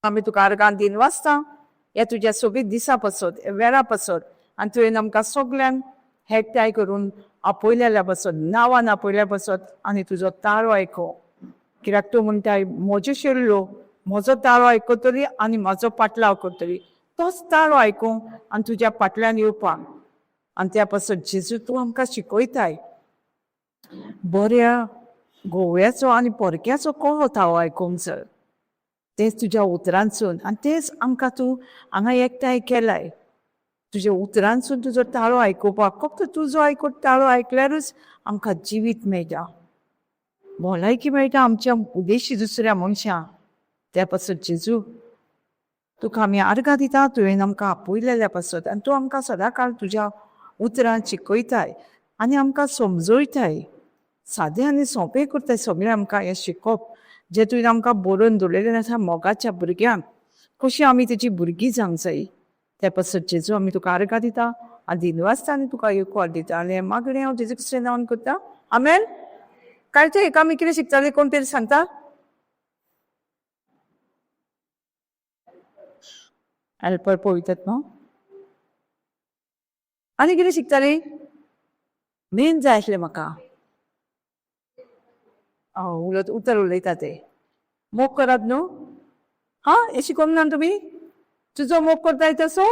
आमी तुका आर्गां दिन वाचता ह्या तुज्या सोबीत दिसा पासत, वेळा पासत, आनी तुवें आमकां सगल्यांक एकठांय करून आपयलेल्या पासत, नांवान आपयल्या पासत, आनी तुजो ताळो आयको. कित्याक तूं म्हणटाय, म्हज्यो शेल्यो म्हजो ताळो आयकतली आनी म्हजो पाटलाव करतली. तोच ताळो आयकूंक आनी तुज्या फाटल्यान येवपाक. आनी त्या पासत जेजू तूं आमकां शिकयताय, बऱ्या गोव्याचो आनी परक्याचो कहो ताळो आयकूंक जाय. तेच तुज्या उतरांसून आनी तेच आमकां तूं हांगा एकठांय केलाय. तुज्या उतरांसून तुजो ताळो आयकुपाक, फक्त तुजो आयकून ताळो आयकल्यारूच आमकां जिवीत मेळटा, भलायकी मेळटा आमच्या उदेशी दुसऱ्या मनशां. त्या पासत जेजू तुका आमी आर्गां दिता, तुवें आमकां आपयलेल्या पासत, आनी तूं आमकां सदांकाळ तुज्या उतरान शिकयताय आनी आमकां समजयताय, सादें आनी सोंपें करताय सगळें आमकां. हें शिकोवप जें तुवें आमकां बरोवन दवरलेलें आसा मोगाच्या भुरग्यांक, कशी आमी तेजी भुरगीं जावंक जाय. त्या पासत जेजू आमी तुका आर्गां दिता आनी दिनवासता आनी तुका येवकार दिता. आनी मागणें हांव जेजू क्रिस्ता नांवान करता, आमेन. कालच्या एका आमी कितें शिकताले, कोण तरी सांगता? हेल्पर पळयतात न्हू. आनी कितें शिकताली? मेन जाय आसलें म्हाका. उलत उतर उलयता ते. मोग करात न्हू. हां, हें शिकोवंक ना तुमी? तुजो मोग करताय तसो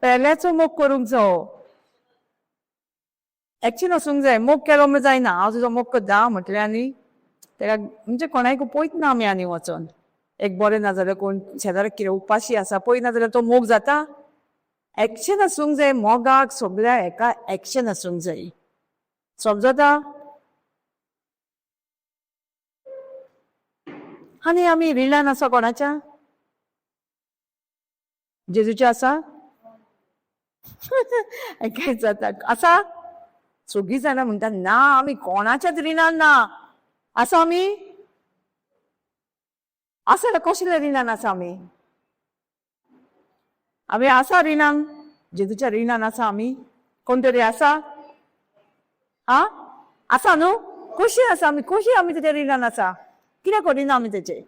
पेल्याचो मोग करूंक जावो. एक्शन आसूंक जाय. मोग केलो म्हण जायना. हांव तुजो मोग करता म्हटलें आनी तेका म्हणजे कोणाक पळयतना आमी आनी वचोन एक बरें ना जाल्यार कोण शेजाऱ्याक कितें उपाशी आसा पळयना जाल्यार तो मोग जाता? एक्शन आसूंक जाय मोगाक, सगळ्या एका एक्शन आसूंक जाय. समजता? आनी आमी रिणान आसा कोणाच्या? जेजूच्या आसा? काय जाता आसा? सगळीं जाणां म्हणटा ना, आमी कोणाच्याच रिणान ना. आसा आमी? आसा ना? कसल्या रिणान आसा आमी? आमी आसा रिणान? जेजूच्या रिणान आसा आमी? कोण तरी आसा? आं, आसा न्हू? कशी आसा आमी? कशी आमी तेच्या रिणान आसा? कितें करिना आमी तेचें?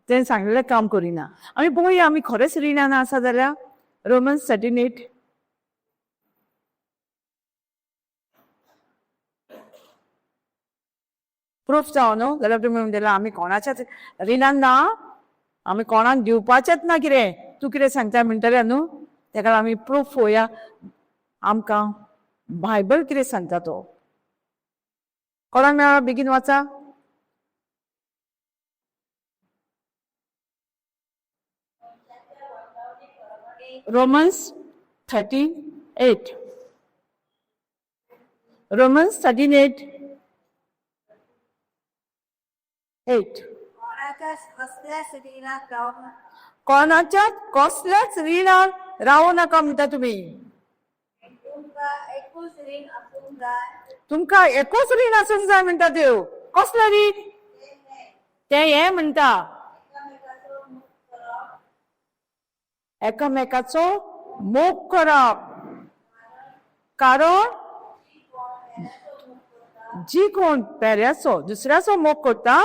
तेणें सांगलेलें काम करिना आमी. पळोवया आमी खरेंच रिणान आसा जाल्यार. रोमन्स 13:8. प्रूफ जावं न्हू, जाल्यार तुमी म्हणटले आमी कोणाच्याच रिणान ना, आमी कोणाक दिवपाचेच ना. कितें तूं कितें सांगता म्हणटले न्हू. तेका आमी प्रूफ पळोवया आमकां बायबल कितें सांगता तो. कोणाक मेळ्ळा? बेगीन वाचा. Romans 13:8. Romans 13:8 8. कोणाच्या कसल्याच रिणान रावू नाका म्हणटा तुमी. तुमकां एकूच रीण आसूंक जाय म्हणटा देव. कसलें रीण तें? हें म्हणटा, एकामेकाचो मोग करप. कारण जी कोण पेऱ्याचो दुसऱ्याचो मोग करता,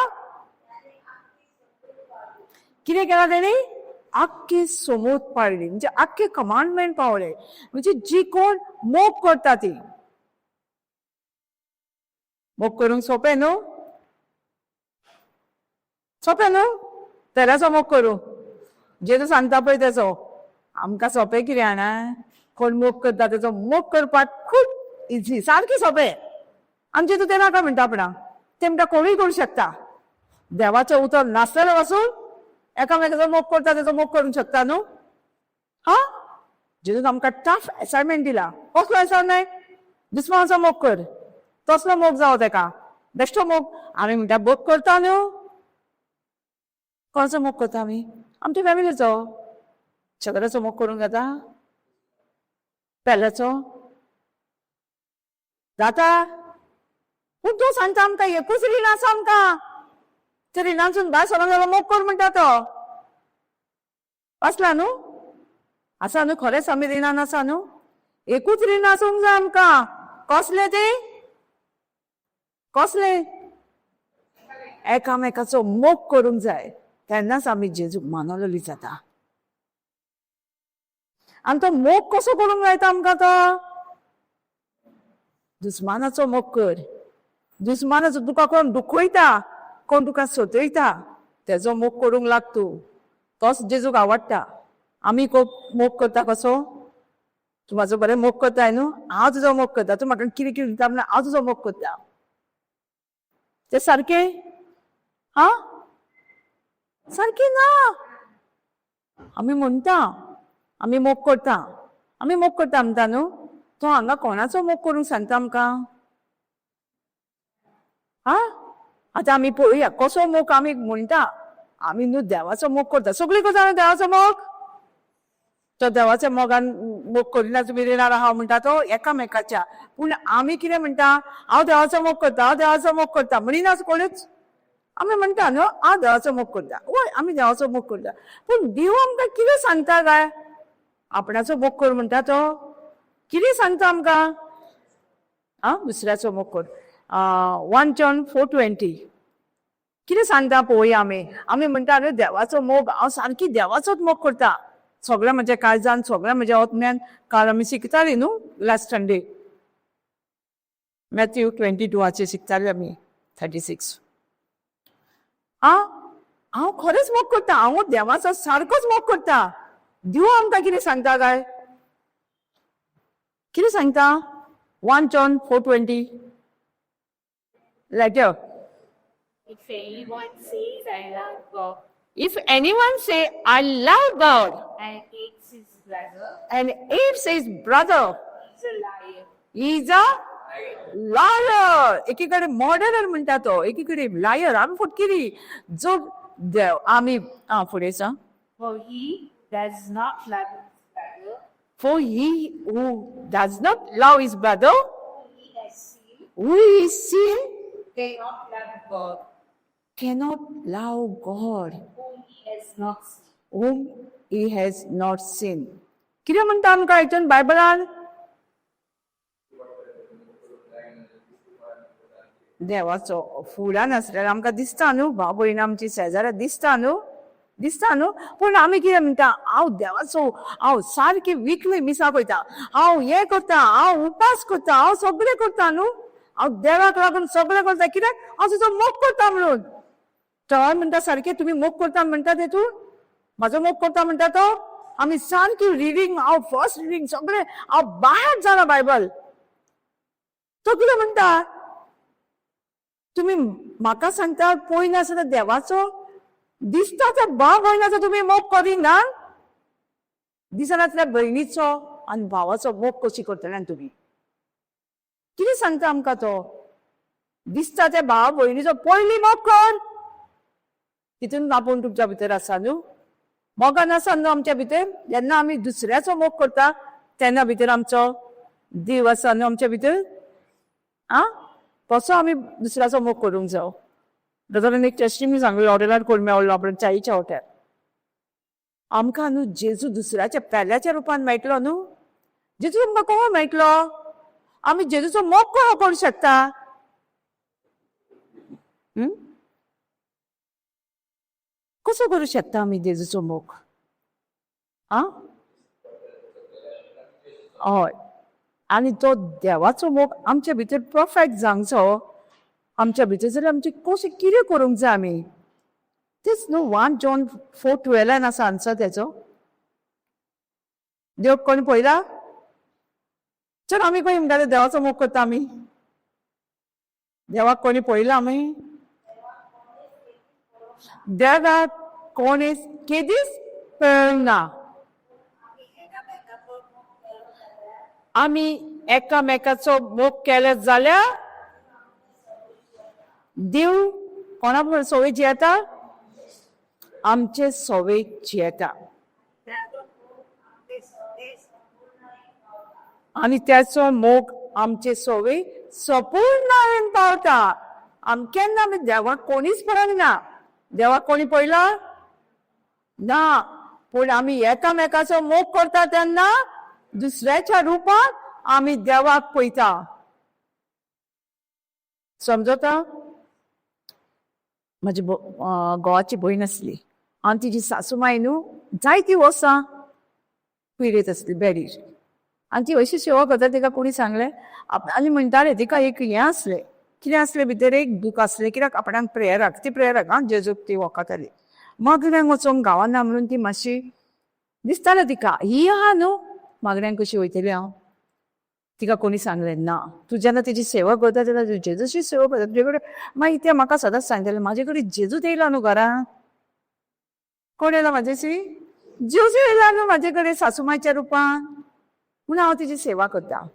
कितें केलां तेणी? आख्खी समूत पाळली, म्हणजे आख्खे कमांडमेंट पावले. म्हणजे जी कोण मोग करता ती. मोग करूंक सोंपें न्हू? सोंपें न्हू? तेऱ्याचो मोग करूं जेजू सांगता पळय तेचो. आमकां सोंपें कितें जाणा? कोण मोग करता तेचो मोग करपाक खूब इजी, सारकें सोंपें. आमचें तूं तें नाका म्हणटा आपणाक. तें म्हणटा कोणूय करूं शकता. देवाचें उतर नासलेलें पासून एकामेकाचो मोग करता तेचो मोग करूंक शकता न्हू. हा, जेजून आमकां टफ एसायनमेंट दिला. कसलो एसायनमेंट? दुस्मानाचो मोग कर. तसलो मोग जावो तेका, बेश्टो मोग. आमी म्हणटा मोग करता न्हू. कोणाचो मोग करता आमी? आमच्या फॅमिलीचो. शेजाऱ्याचो मोग करूंक जाता? पेल्याचो जाता? पूण तूं सांगता आमकां एकूच रीण आसा आमकां, त्या रिणांसून भायर सरोंक जाल्यार मोग कर म्हणटा तो. वाचला न्हू? आसा न्हू? खरेंच आमी रिणान आसा न्हू? एकूच रीण आसूंक जाय आमकां. कसलें तें? कसलें? एकामेकाचो मोग करूंक जाय. तेन्नाच आमी जेजूक मानवलेली जाता. आनी तो मोग कसो करूंक जाय आमकां? तो दुस्मानाचो मोग कर. दुस्मानाचो, तुका कोण दुखयता, कोण तुका सतयता, तेजो मोग करूंक लाग तूं. तोच जेजूक आवडटा. आमी मोग करता कसो? तूं म्हाजो बरें मोग करताय न्हू, हांव तुजो मोग करता. तूं म्हाका कितें कितें दिता म्हणल्यार हांव तुजो मोग करता. ते सारकें? हा, सारकें ना. आमी म्हणटा आमी मोग करता, आमी मोग करता म्हणटा न्हू. तो हांगा कोणाचो मोग करूंक सांगता आमकां? हा, आतां आमी पळोवया कसो मोग आमी म्हणटा. आमी न्हू देवाचो मोग करता. सगळीं करता न्हू देवाचो मोग. तो देवाच्या मोगान मोग करिना तुमी रिणार आहा म्हणटा तो एकामेकाच्या. पूण आमी कितें म्हणटा? हांव देवाचो मोग करता, हांव देवाचो मोग करता म्हणिना कोणूच. आमी म्हणटा न्हू हांव देवाचो मोग करता. वय, आमी देवाचो मोग करता. पूण देव आमकां कितें सांगता काय? आपणाचो मोग कर म्हणटा तो कितें सांगता आमकां? आं, दुसऱ्याचो मोग कर. 1 John 4:20 कितें सांगता पळोवया आमी. आमी म्हणटा न्हू देवाचो मोग, हांव सारकी देवाचोच मोग करता सगळ्या म्हज्या काळजान, सगळ्या म्हज्या आत्म्यान. काल आमी शिकताली न्हू लास्ट संडे, मॅथ्यू 22आचेर शिकताली आमी, 36. आं, हांव खरेंच मोग करता, हांव देवाचो सारकोच मोग करता. देव आमकां कितें सांगता काय? कितें सांगता? 1 John 4:20 letter. If anyone says, "I love God," If anyone say, "I love God," and hates his brother, and hates his brother, he's a liar. He is a liar. एकीकडे मर्डरर म्हणटा तो, एकीकडे लायर. आमी फटकिरी जो देव आमी. आं, फुडें सांग. For he does not love his brother, For he who does not love his brother, whom he has seen, who he seen, cannot love God, cannot love God, whom he has not seen. Whom he has not seen. कितें म्हणटा आमकां हितून बायबलान? देवाचो Fudan आसल्यार आमकां दिसता न्हू, भाव भयण आमची शेजाऱ्या दिसता न्हू, दिसता न्हू. पूण आमी कितें म्हणटा? हांव देवाचो, हांव सारकी विकली मिसाक वयता, हांव हें करता, हांव उपास करता, हांव सगळें करता न्हू, हांव देवाक लागून सगळें करता. कित्याक? हांव तुजो मोग करता म्हणून. तो म्हणटा सारकें तुमी मोग करता म्हणटा तेतून म्हाजो मोग करता म्हणटा तो. आमी सारकी रिडींग, हांव फर्स्ट रिडींग सगळें हांव बाहेर जाला बायबल. तो कितें म्हणटा? तुमी म्हाका सांगता पळयनासतना देवाचो दिसता त्या भाव भयणाचो तुमी मोग करिना. दिसनासल्या भयणीचो आनी भावाचो मोग कशी करतले आनी तुमी? कितें सांगता आमकां तो? दिसता त्या भाव भयणीचो पयलीं मोग कर. तितून आपूण तुमच्या भितर आसा न्हू, मोगान आसा न्हू आमच्या भितर. जेन्ना आमी दुसऱ्याचो मोग करता तेन्ना भितर आमचो देव आसा न्हू आमच्या भितर. आं, कसो आमी दुसऱ्याचो मोग करूंक जावो? जाल्यार एक टेस्टिमनी सांगली हॉटेलार कोण मेळ्ळो आपण चाईच्या हॉटेल. आमकां न्हू जेजू दुसऱ्याच्या पेल्याच्या रुपान मेळटलो न्हू. जेजू आमकां कसो मेळटलो? आमी जेजूचो मोग कसो करूंक शकता? कसो करूं शकता आमी जेजूचो मोग? आं, हय. आनी तो देवाचो मोग आमच्या भितर परफेक्ट जावंचो आमच्या भितर जाल्यार आमचे कशें कितें करूंक जाय आमी? तेच न्हू 1 John 4:12 आसा आन्सर तेचो. देव कोणी पळयला? चल, आमी खंय म्हणटाले देवाचो मोग करता आमी? देवाक कोणी पळयला आमी? देवाक कोणेच केदीच पळोवंक. आमी एकामेकाचो मोग केले जाल्यार देव कोणा बरोबर सोवे जियेता? आमचे सोवे जियेता आनी त्याचो मोग आमचे सोवे सपूर्णायेन पावता. आम केन्ना आमी देवाक कोणीच पळोवंक ना. देवाक कोणी पळयला ना. पूण आमी एकामेकाचो मोग करता तेन्ना दुसऱ्याच्या रुपान आमी देवाक पळयता. समजता? म्हजी घोवाची भयण आसली आनी तिजी सासूमाय न्हू जायतीं वर्सां पिडेत आसली बेडीर आनी ती अशी सेवा करता. तिका कोणी सांगलें आनी म्हणटाले तिका एक हें आसलें, कितें आसलें, भितर एक दूख आसलें, कित्याक आपणाक प्रेयराक, ती प्रेयराक आं जेजूक ती वखताली, मागण्यांक वचोंक गावना म्हणून ती मातशी दिसतालें तिका ही आहा न्हू, मागण्यांक कशी वयतली हांव. तिका कोणी सांगलें ना, तूं जेन्ना तिची सेवा करता तेन्ना तूं जेजूची सेवा करता तुजे कडेन. मागीर तें म्हाका सदांच सांगतालें, म्हाजे कडेन जेजूच येयला न्हू घरां. कोण येयला म्हाजेशी? जेजू येयला न्हू म्हाजे कडेन सासूमायच्या रुपान, म्हणून हांव तिची सेवा करता.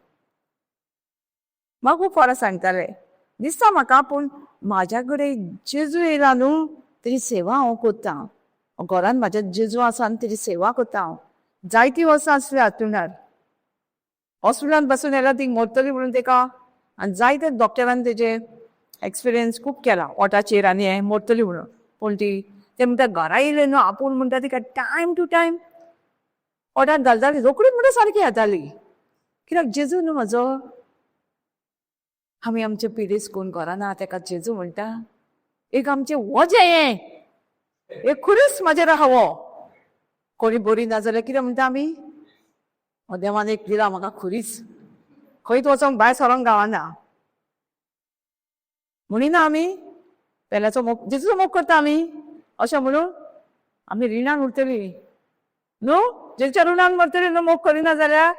म्हाका खूब फावट सांगताले, दिसता म्हाका पूण म्हाज्या कडेन जेजू येयला न्हू, तेजी सेवा हांव करता. घरान म्हाज्या जेजू आसा आनी तेजी सेवा करता हांव. जायतीं वर्सां आसलीं हातुणार, हॉस्पिटलांत बसून येयल्यार ती मरतली म्हणून तेका, आनी जायते डॉक्टरान तेजे एक्सपिरियन्स खूब केला ओटाचेर आनी हें, मरतली म्हणून. पूण ती ते म्हणटा घरा येयले न्हू आपूण म्हणटा तिका टायम टू टायम ओटान घालताली, रोखडीच म्हणटा सारकी येताली, कित्याक जेजू न्हू म्हजो. आमी आमचे पिडेस्त कोण घरान आहा तेका जेजू म्हणटा. एक आमचें वजें हें एक खुरीस म्हाजेर आहा हो. कोणी बरी ना जाल्यार कितें म्हणटा आमी? हो देवान एक दिला म्हाका खुरीस, खंयच वचोंक भायर सरोंक गावना म्हणिना आमी. पेल्याचो मोग, जेजूचो मोग करता आमी, अशें म्हणून आमी रिणान उरतली न्हू, जेजूच्या रिणान मरतली न्हू मोग करिना जाल्यार.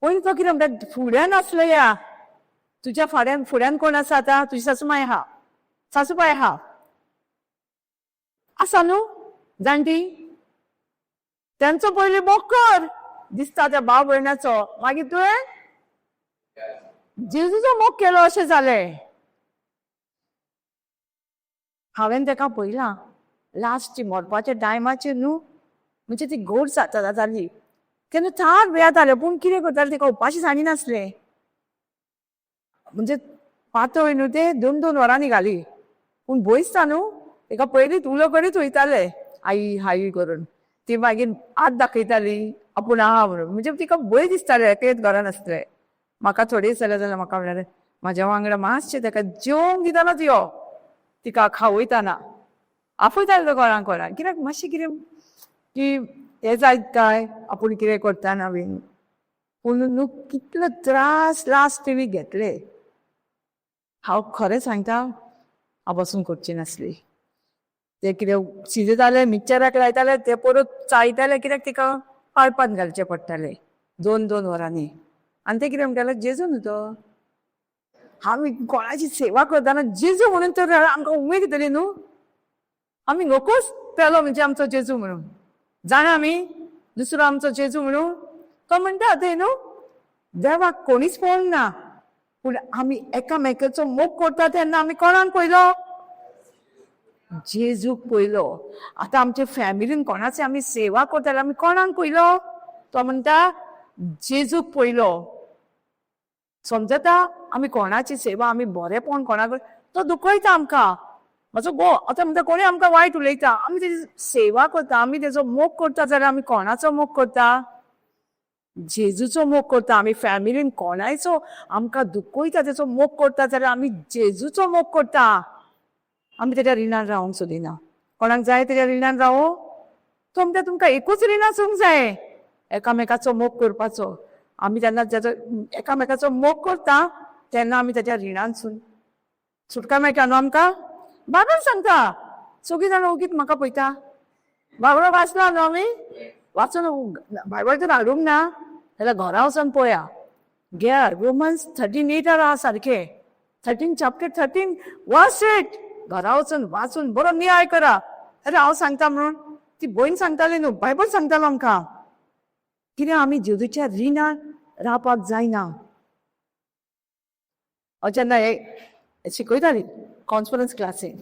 पयलीं तो कितें म्हणटा, फुड्यान आसलो या तुज्या फाड्यान फुड्यान कोण आसा आतां? तुजी सासूमाय आहा, सासूबाय आहा, आसा न्हू जाणटी, तेंचो पयलीं मोग कर दिसता त्या भाव भयणाचो, मागीर तुवें जेजूचो मोग केलो अशें जालें. हांवें तेका पळयलां लास्ट मरपाच्या टायमाचेर न्हू, म्हणजे ती गोड जाता जाली तेन्ना थार वेळ जालें, पूण कितें करतालें, तिका उपाशी सांगिनासलें, म्हणजे पातळ न्हू ते दोन दोन वरांनी घाली, पूण भंय न्हू तेका पयलींच उलो करीत वयताले आई आई करून. ती मागीर हात दाखयताली आपूण आहा म्हणून, म्हणजे तिका भंय दिसताले, एकलेच घरान आसलें. म्हाका थोडे जालें जाल्यार म्हाका म्हणल्यार म्हाज्या वांगडा मातशें तेका जेवंक दितालोच यो, तिका खावयताना आफयताले तो कोणाक कोणाक, कित्याक मातशें कितें की हें जायत काय आपूण कितें करताना बीन. पूण न्हू कितलो त्रास लास्ट तेणी घेतले, हांव खरें सांगता, हांव बसून करची नासली. ते कितें शिजयताले, मिक्सराक लायताले, ते परत चाळयताले, कित्याक तिका पाळपांत घालचें पडटालें दोन दोन वरांनी. आनी ते कितें म्हणटाले, जेजू न्हू तो, आमी कोणाची सेवा करतना जेजू म्हणून तर आमकां उमेद येतली न्हू. आमी नकोच पेलो म्हणजे आमचो जेजू म्हणून जाणा, आमी दुसरो आमचो जेजू म्हणून तो म्हणटा ते न्हू, देवाक कोणीच पळोवंक ना, पूण आमी एकामेकाचो मोग करता तेन्ना आमी कोणाक पयलो? जेजूक पयलो. आतां आमच्या फॅमिलीन कोणाची आमी सेवा करता जाल्यार आमी कोणाक पयलो? तो म्हणटा जेजूक पयलो. समजता? आमी कोणाची सेवा, आमी बरेंपण कोणाक, तो दुखयता आमकां. म्हजो गो आतां म्हणटा कोणी आमकां वायट उलयता, आमी तेजी सेवा करता, आमी तेजो मोग करता जाल्यार आमी कोणाचो मोग करता? जेजूचो मोग करता. आमी फॅमिलीन कोणायचो आमकां दुखयता तेचो मोग करता जाल्यार आमी जेजूचो मोग करता. आमी तेज्या रिणान रावंक सोदिना. कोणाक जाय तेज्या रिणान रावो? तो म्हणटा तुमकां एकूच रीण आसूंक जाय, एकामेकाचो मोग करपाचो. आमी जेन्ना तेजो एकामेकाचो मोग करता तेन्ना आमी तेज्या रिणानसून सुटका मेळटा न्हू आमकां. बाबा सांगता, सगळीं जाणां ओगीत म्हाका पळयता. बाबा वाचला न्हू आमी वाचून, बायबल तर हाडूंक ना जाल्यार घरा वचोन पळया, घे रोमन्स 13:8 आहा सारकें, 13 चॅप्टर 13 वर्स 8, घरा वचून वाचून बरो नियाळ करा. अरे हांव सांगता म्हणून ती भयण सांगताली न्हू, बायबल सांगतालो आमकां कितें, आमी जेजूच्या रिणान रावपाक जायना. जेन्ना हे शिकयताली कॉन्फरन्स क्लासीन,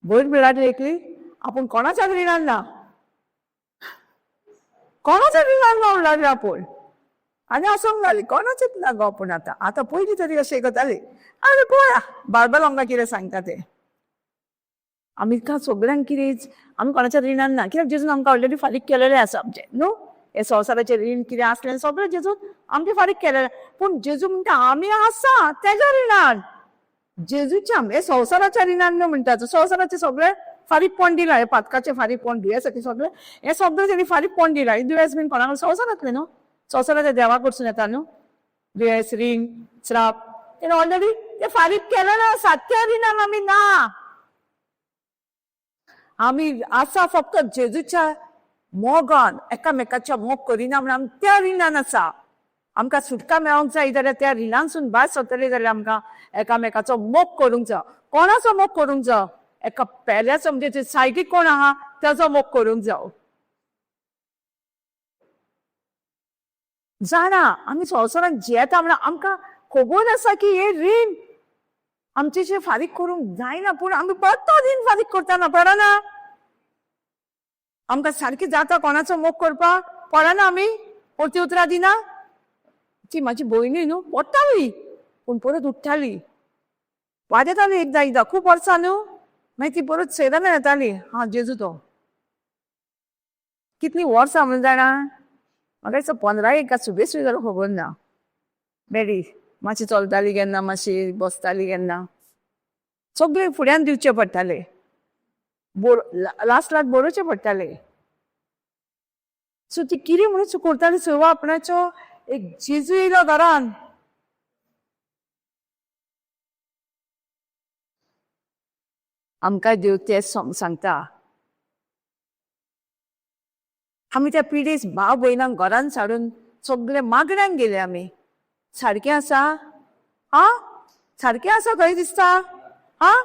भयण म्हणल्यार एकली आपूण कोणाच्याच रिणान ना, कोणाच्या रिणान ना म्हणल्यार आपूण, आनी आसूंक लागली कोणाचेच ना गो आपूण. आतां आतां पयलीं तरी अशें करताली. आनी पळया बायबल आमकां कितें सांगता तें. आमी का सगळ्यांक कितें, आमी कोणाच्या रिणान ना, कित्याक जेजून आमकां ऑलरेडी फारीक केलेलें आसा आमचें न्हू. हे संवसाराचें रीण कितें आसलें सगळें जेजून आमचें फारीक केलेलें. पूण जेजू म्हणटा आमी आसा तेज्या रिणान. जेजूच्या हे संवसाराच्या रिणान न्हू म्हणटा, संवसाराचे सगळे फारीकपण दिलां, हे पातकाचे फारीकपण, दुयेंसाचे सगळे हे सगळे तेणी फारीकपण दिलां. हे दुयेंस बीन कोणाक संवसारांतलें न्हू, संवसाराच्या देवा कडसून येता न्हू दुयेंस, रीण, श्राप, तेणे ऑलरेडी ते फारीक केलें ना. सातत्या रिणान आमी ना, आमी आसा फक्त जेजूच्या मोगान, एकामेकाच्या मोग करिना म्हणून आमी त्या रिणान आसा. आमकां सुटका मेळोंक जाय जाल्यार, त्या रिणांसून भायर सरतले जाल्यार आमकां एकामेकाचो मोग करूंक जाय. कोणाचो मोग करूंक जाय? एका पेल्याचो, म्हणजे सायडीक कोण आहा ताचो मोग करूंक जाय. जाणा आमी संवसारांत जियेता म्हणून आमकां खबर आसा की हे रीण आमचे फारीक करूंक जायना, पूण आमी परतो रीण फारीक करतना पडना. आमकां सारकी जाता कोणाचो मोग करपाक, पडना, आमी परती उतरां दिना. ती म्हाजी भयणी न्हू, पडटाली पूण परत उठ्ठाली, वाजयताली एकदां एकदां, खूब वर्सां न्हू, मागीर ती परत सैरान येताली. हा जेजू तो कितलीं वर्सां म्हणून जाणा, म्हाका दिसता 15 एक सुबेज जाल्यार खबर ना. बेडी मातशी चलताली केन्ना, मातशी बसताली केन्ना, सगळे फुड्यान दिवचे पडटाले, बोर लास्ट लास्ट बरोवचे पडटाले. सो ती कितें म्हणून करताली सेवा आपणाचो. एक जेजू येयलो घरान, आमकां देव तें सांगता. आमी त्या पिडेस्त भाव भयणांक घरान साडून सगळे मागण्यांक गेले आमी. सारकें आसा? आं, सारकें आसा खंय दिसता? आं,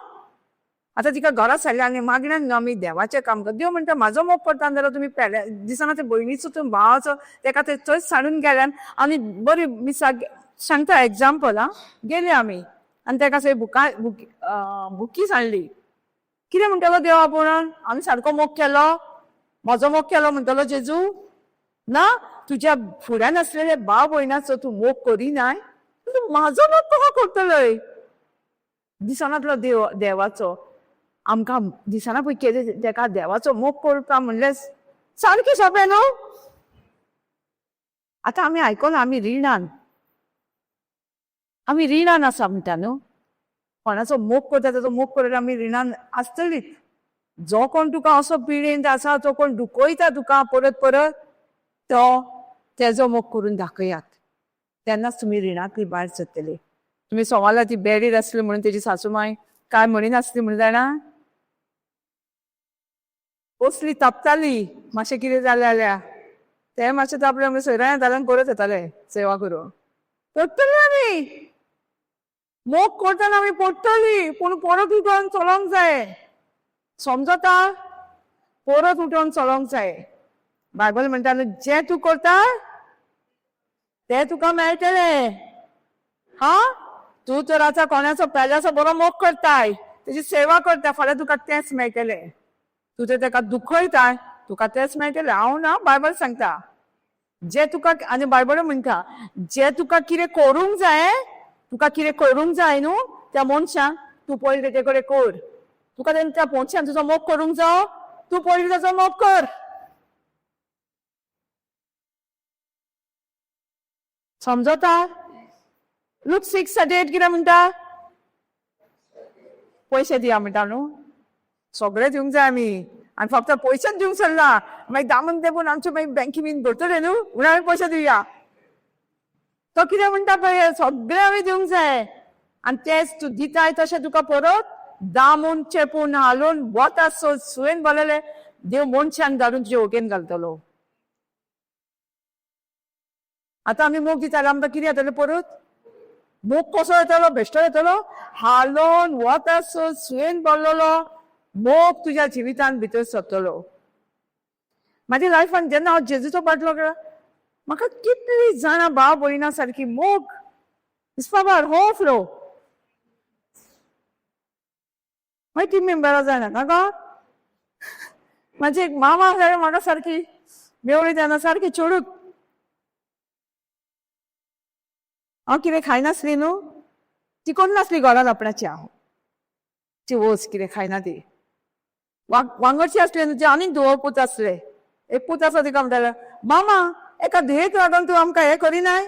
आतां तिका घरा सारली आनी मागण्यान आमी देवाचें काम कर. देव म्हणटा म्हाजो मोग करता जाल्यार तुमी पेल्या दिसना ते भयणीचो, तुमी भावाचो, तेका ते थंयच साडून गेल्यान. आनी बरी मिसाक सांगता एग्जाम्पल, आं, गेले आमी आनी तेका थंय बुका बुकीस हाडली. कितें म्हणटलो देव आपूण? आमी सारको मोग केलो, म्हजो मोग केलो म्हणटलो जेजू? ना, तुज्या फुड्यान आसलेले भाव भयणाचो तूं मोग करिनाय, तूं म्हाजो मोग कसो करतलोय? दिसनातलो देव देवाचो आमकां दिसना पळय कितें, तेका देवाचो मोग करता म्हणल्यार सारकें सोंपें न्हू. आतां आमी आयकलां, आमी रिणान, आमी रिणान आसा म्हणटा न्हू. कोणाचो मोग करता ताचो मोग करता, आमी रिणान आसतलीच. जो कोण तुका असो पिडेंत आसा, जो कोण दुखयता तुका परत परत, तो तेजो मोग करून दाखयात, तेन्नाच तुमी रिणांतली भायर सरतली. तुमी सोमाला ती बेडीर आसली म्हणून तेजी सासूमाय काय म्हणिनासली म्हणून जाणा, कसली तापताली. मातशें कितें जालें जाल्यार तें मातशें तापलें म्हणून सोयऱ्यां येतालें आनी परत येताले सेवा करूंक. पडटली आमी मोग करतना, आमी पडटली, पूण परत उठोन चलोंक जाय. समजता? परत उठोन चलोंक जाय. बायबल म्हणटा न्हू, जें तूं करता तें तुका मेळटलें. हा, तूं तर आतां कोणाचो पेल्याचो बरो मोग करताय, तेजी सेवा करता, फाल्यां तुका तेंच मेळटलें. तूं तर तेका दुखयताय, तुका तेंच मेळटलें. हांव ना, बायबल सांगता जे तुका. आनी बायबल म्हणटा जे तुका कितें करूंक जाय, तुका कितें करूंक जाय न्हू त्या मनशान, तूं पयलीं तेजे कडेन कर. तुका त्या मनशान तुजो मोग करूंक जावो, तूं पयलीं ताचो मोग कर. समजता? लूक 6:38 कितें म्हणटा? पयशे दिया म्हणटा न्हू, सगळे दिवंक जाय आमी. आनी फक्त पयशेच दिवंक सरला, मागीर दामून तेपून आमचे मागीर बँकी बीन भरतले न्हू, म्हणून आमी पयशे दिवया. तो कितें म्हणटा पळय, सगळे आमी दिवंक जाय. आनी तेच तूं दिताय तशें तुका परत दामून चेपून हालून वता सुयेन भरलेले देव मनशान धाडून तुजे ओकेन घालतलो. आतां आमी मोग दिता जाल्यार आमकां कितें येतलें परत? मोग कसो येतलो? बेश्टो येतलो? हालोवन वता सुयेन भरलेलो मोग तुज्या जिवितान भितर सरतलो. म्हाज्या लायफान जेन्ना हांव जेजूचो पाटलो केलो, म्हाका कितली जाणां भाव भयणां सारकी मोग दिसपा भायर हो फ्लो. मागीर ती मेंबरां जायना काका, म्हाजी एक मामा जाल्यार म्हाका सारकी मेवळी तेन्ना सारकी चेडूक. हांव कितें खायनासली न्हू, ती करनासली घरान आपणाची. हांव ती वच कितें खायना ती वांगडची आसली न्हू, ती आनीक धुवो पूत आसले. एक पूत आसा तिका म्हणटाले, मामा एका धुयेक लागून तूं आमकां हें करिनाय.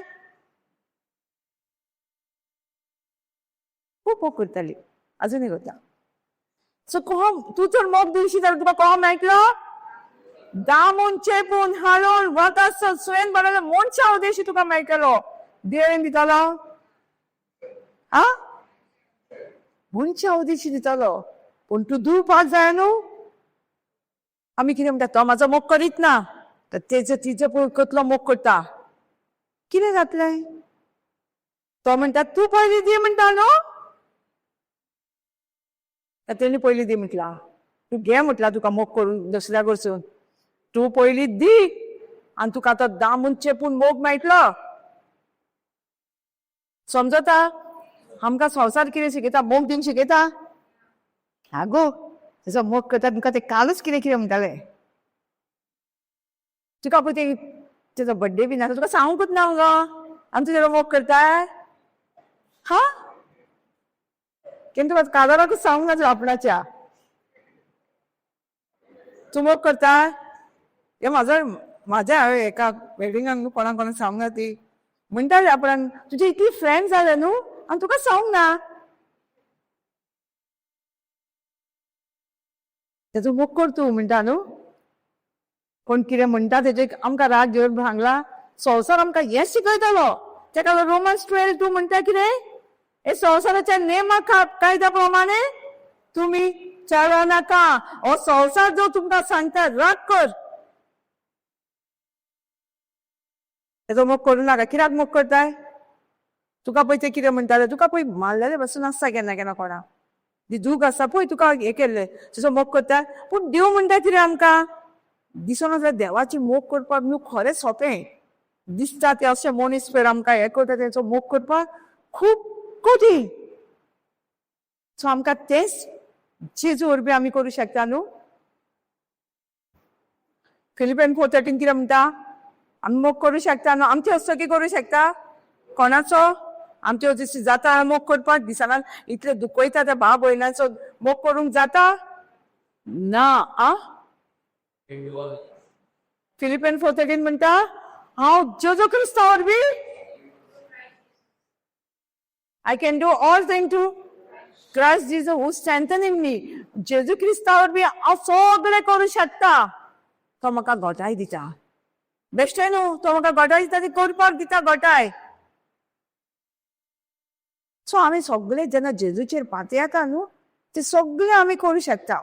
खूब खूब मोग करताली, अजुनूय करता. सो कोहो तूं जर मोग दिवशी जाल्यार तुका कोहो मेळटलो? दामून चेपून हाडून वता सुयेन बरोबर मनशा उदेशी तुका मेळटलो. देवेन दितलो? आ, मनशा उदेशी दितलो, पूण तूं दिवपाक जाय न्हू. आमी कितें म्हणटा, तो म्हाजो मोग करीत ना, तर तेजो तिजो पळय कसलो मोग करता, कितें जातलें? तो म्हणटा तूं पयलीं दी म्हणटा न्हू, तेणी पयलीं दी म्हटलां, तूं घे म्हटलां, तुका मोग करून दुसऱ्या कडसून तूं पयलीं दी आनी तुका आतां दामून चेपून मोग मेळटलो. समजता? आमकां संवसार कितें शिकयता? मोग दिवंक शिकयता? आगो तेजो मोग करता तुमकां ते कालूच कितें कितें म्हणटाले तुका, पळय ते तेजो बड्डे बी नासलो, तुका सांगूंकच ना मुगो. आनी तूं तेजो मोग करताय? हा, केन्ना तुका काजाराकूच सांगूंक ना तुका आपणाच्या. तूं मोग करता? हे म्हाजो म्हाज्या हांवें एका वेडिंगाक न्हू कोणाक कोणाक सांगूंक ना. ती म्हणटाली आपणाक, तुजी इतली फ्रेंड जाले न्हू आनी तुका सांगूंक ना. तेजो मोग कर तूं म्हणटा न्हू. कोण कितें म्हणटा तेजे आमकां राग घेवन सांगला. संवसार आमकां हें शिकयतलो. तेका लागून रोमन्स 12:2 म्हणटा कितें, हे संवसाराच्या नेमा कायद्या प्रमाणे तुमी चलो नाका. हो संवसार जो तुमकां सांगता राग कर, तेजो मोग करूं नाका. कित्याक मोग करताय? तुका पळय ते कितें म्हणटाले, तुका पळय मारलेले पासून आसता केन्ना केन्ना कोणाक ती दूख आसता पळय तुका हें केल्लें, तेजो मोग करता. पूण देव म्हणटा कितें आमकां दिसना जाल्यार देवाची मोग करपाक न्हू खरें सोंपें दिसता ते अशें मनीस पळय आमकां हें करता, तेंचो मोग करपाक खूब कठीण. सो आमकां तेंच जेजू वरवीं आमी करूं शकता न्हू. फिलिपियन 4:13 कितें म्हणटा? आमी मोग करूं शकता न्हू. आमचे हस्तकी करूं शकता कोणाचो? आमचे हस्तकी जाता मोग करपाक? दिसना इतले दुखयता त्या भाव भयणाचो मोग करूंक जाता ना? आ, फिलिपियन 4:13 म्हणटा, हांव जेजू क्रिस्ता वरवीं I can do all things through Christ Jesus who strengthening me. जेजू क्रिस्ता वरवीं हांव सगळें करूं शकता. तो म्हाका घटाय दिता. बेश्टें न्हू, तो म्हाका घटाय दिता, ती करपाक दिता घटाय. सो आमी सगळे जेन्ना जेजूचेर पातयेता न्हू, ते सगळे आमी करूं शकता.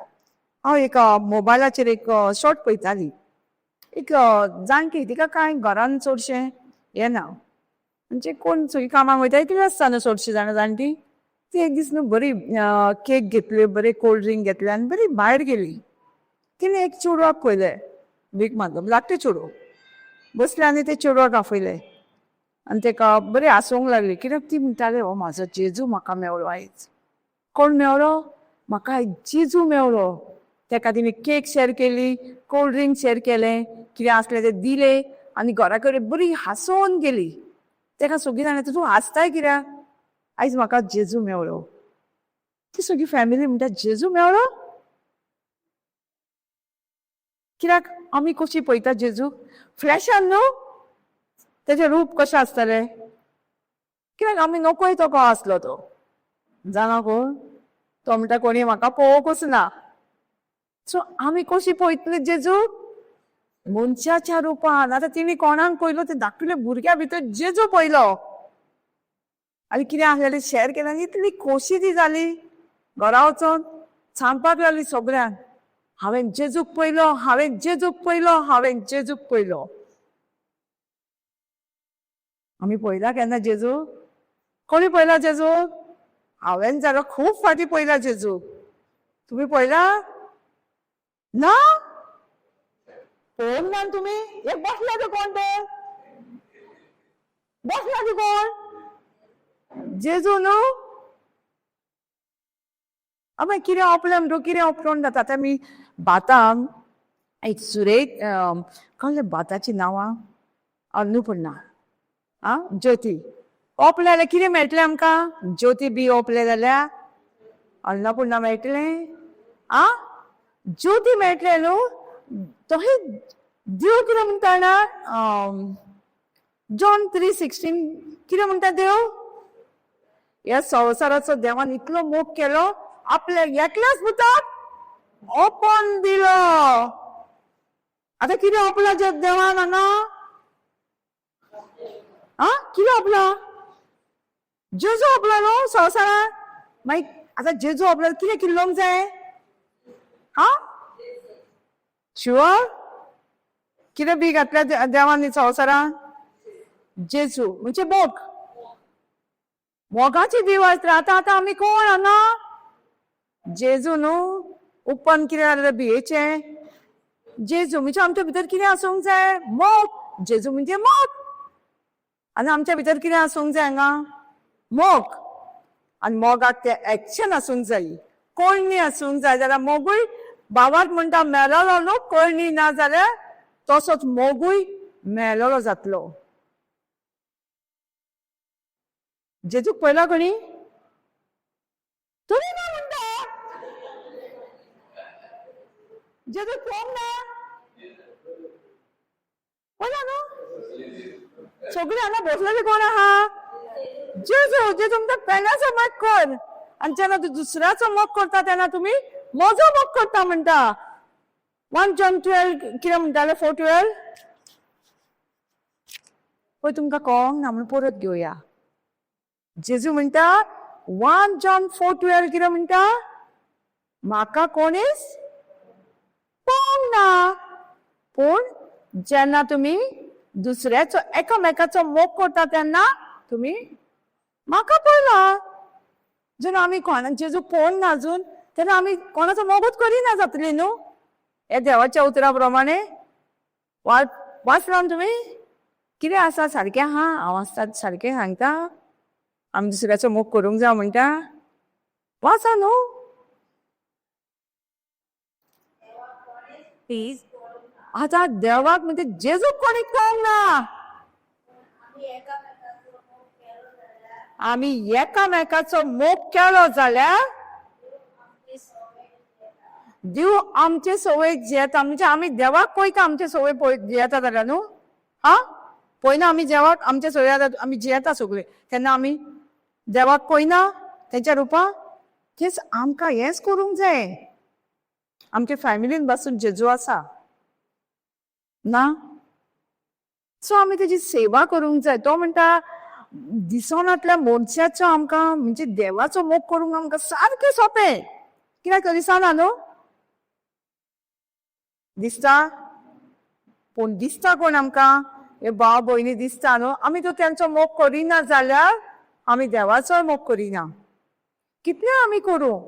हांव एक मोबायलाचेर एक शॉर्ट पळयताली. एक जाणटी, तिका कांय घरान चडशें येना, म्हणजे कोण सगळीं कामाक वयता, एकली आसता न्हू चडशीं जाणां जाणटी. ती एक दीस न्हू बरी केक घेतली, बरी कोल्ड ड्रिंक घेतली आनी बरी भायर गेली. तिणें एक चेडवाक पळयलें, भीक मागता, धाकटें चेडूं बसलें आनी ते चेडवाक आफयलें आनी तेका बरी हांसोंक लागली. कित्याक ती म्हणटाली, हो म्हाजो जेजू म्हाका मेवलो आयज. कोण मेवलो म्हाका आयज? जेजू मेवलो. तेका तिणें केक शेर केली, कोल्ड ड्रिंक शेर केलें, कितें आसलें तें दिलें आनी घरा कडेन बरी हांसोन गेली. तेका सगळीं जाणां, तूं हांसताय कित्याक? आयज म्हाका जेजू मेवलो. ती सगळी फॅमिली म्हणटा, जेजू मेवलो? कित्याक आमी कशी पळयता जेजू? फ्लॅशान न्हू. तेजें रूप कशें आसतलें? कित्याक आमी नकोय तो को आसलो तो जाणा कोण. तो म्हणटा कोणी म्हाका पळोवंकूच ना. सो आमी कशी पळयतली जेजू? मनशाच्या रुपान. आतां तिणी कोणाक पळयलो? ते धाकटुल्या भुरग्या भितर जेजू पळयलो आनी कितें आसलेलें शेर केलें आनी इतली खोशी ती जाली. घरा वचोन सांगपाक लागली सगळ्यांक, हांवें जेजूक पळयलो, हांवें जेजूक पळयलो, हांवें जेजूक पळयलो. आमी पळयला केन्ना जेजू? कोणी पळयला जेजू? हांवें जाल्यार खूब फावटी पळयला जेजू. तुमी पळयला ना? पळोवंक ना तुमी? एक बसला ते कोण, ते बसला ते कोण? जेजू न्हू. मागीर कितें ओपलें म्हणटकूच कितें ओपलोन जाता. आतां आमी भाताक एक सुरेक कसलें भाताचीं नांवां, अन्नपूर्णा आं ज्योती ओपलें जाल्यार कितें मेळटलें आमकां? ज्योती बी ओपलें जाल्यार अन्नपूर्णा मेळटलें? आं, ज्योती मेळटलें न्हू. तशें देव कितें म्हणटा जाणा? जॉन 3:16 कितें म्हणटा देव? ह्या संवसाराचो देवान इतलो मोग केलो, आपल्या एकल्याच पुताक ओपोन दिलो. आतां कितें ओपला देवान हांगा? आ कितें ओपला? जेजू ओपला न्हू संवसारान. मागीर आतां जेजू ओपला, कितें किल्लोवंक जाय? हा शुअर? कितें बी घातल्या देवान संवसारान? जेजू म्हणजे मोग, मोगाची दिवस. आतां आतां आमी कोण हांगा? जेजू न्हू. उपन कितें जालें बियेचें? जेजू. म्हणजे आमच्या भितर कितें आसूंक जाय? मोग. जेजू म्हणजे मोग. आनी आमच्या भितर कितें आसूंक जाय हांगा? मोग. आनी मोगाक ते एक्शन आसूंक जाय, कोळणी आसूंक जाय. जाल्यार मोगूय बाबाक म्हणटा मेलोलो न्हू, कोळणी ना जाल्यार तसोच मोगूय मेलोलो जातलो. जेजूक पळयला कोणी? तरी ना म्हणटा जेजूक पळोवंक ना. पळयला न्हू? सगळे हांगा बसलेले कोण आहा? जेजू. जेजू म्हणटा पेल्याचो मोग कर, आनी जेन्ना तूं दुसऱ्याचो मोग करता तेन्ना तुमी म्हजो मोग करता म्हणटा. 1 John 12 कितें म्हणटाले? 4:12. पळय तुमकां कळोंक ना म्हणून परत घेवया. जेजू म्हणटा 1 John 4:12 कितें म्हणटा? म्हाका कोणीच पळोवंक ना, पूण जेन्ना तुमी दुसऱ्याचो एकामेकाचो मोग करता तेन्ना तुमी म्हाका पळयला. जेन्ना आमी कोणा जेजू पळोवंक ना अजून, तेन्ना आमी कोणाचो मोगूच करिना जातली न्हू. हे देवाच्या उतरा प्रमाणे वाचलां तुमी? कितें आसा सारकें आहा? हांव आसता सारकें सांगता. आमी दुसऱ्याचो मोग करूंक जाय म्हणटा. वाचा न्हू. प्लीज. आतां देवाक म्हणजे जेजूक कोणी कळोंक ना. आमी एकामेकाचो मोग केलो जाल्यार देव आमचे संवय जियेता. म्हणजे आमी देवाक पळयता आमचे संवय जियेता जाल्यार न्हू. हा पळयना आमी देवाक आमचे संवय आमी जियेता सगळे, तेन्ना आमी देवाक पळयना तेच्या रुपान. तेच आमकां हेंच करूंक जाय. आमच्या फॅमिलीन बसून जेजू आसा ना, सो आमी तेजी सेवा करूंक जाय. तो म्हणटा दिसनातल्या मनशाचो आमकां म्हणजे देवाचो मोग करूंक आमकां सारकें सोंपें. कित्याक दिसना न्हू? दिसता? पूण दिसता कोण आमकां? हे भाव भयणी दिसता न्हू. आमी तो तेंचो मोग करिना जाल्यार आमी देवाचोय मोग करिना. कितले आमी करूं,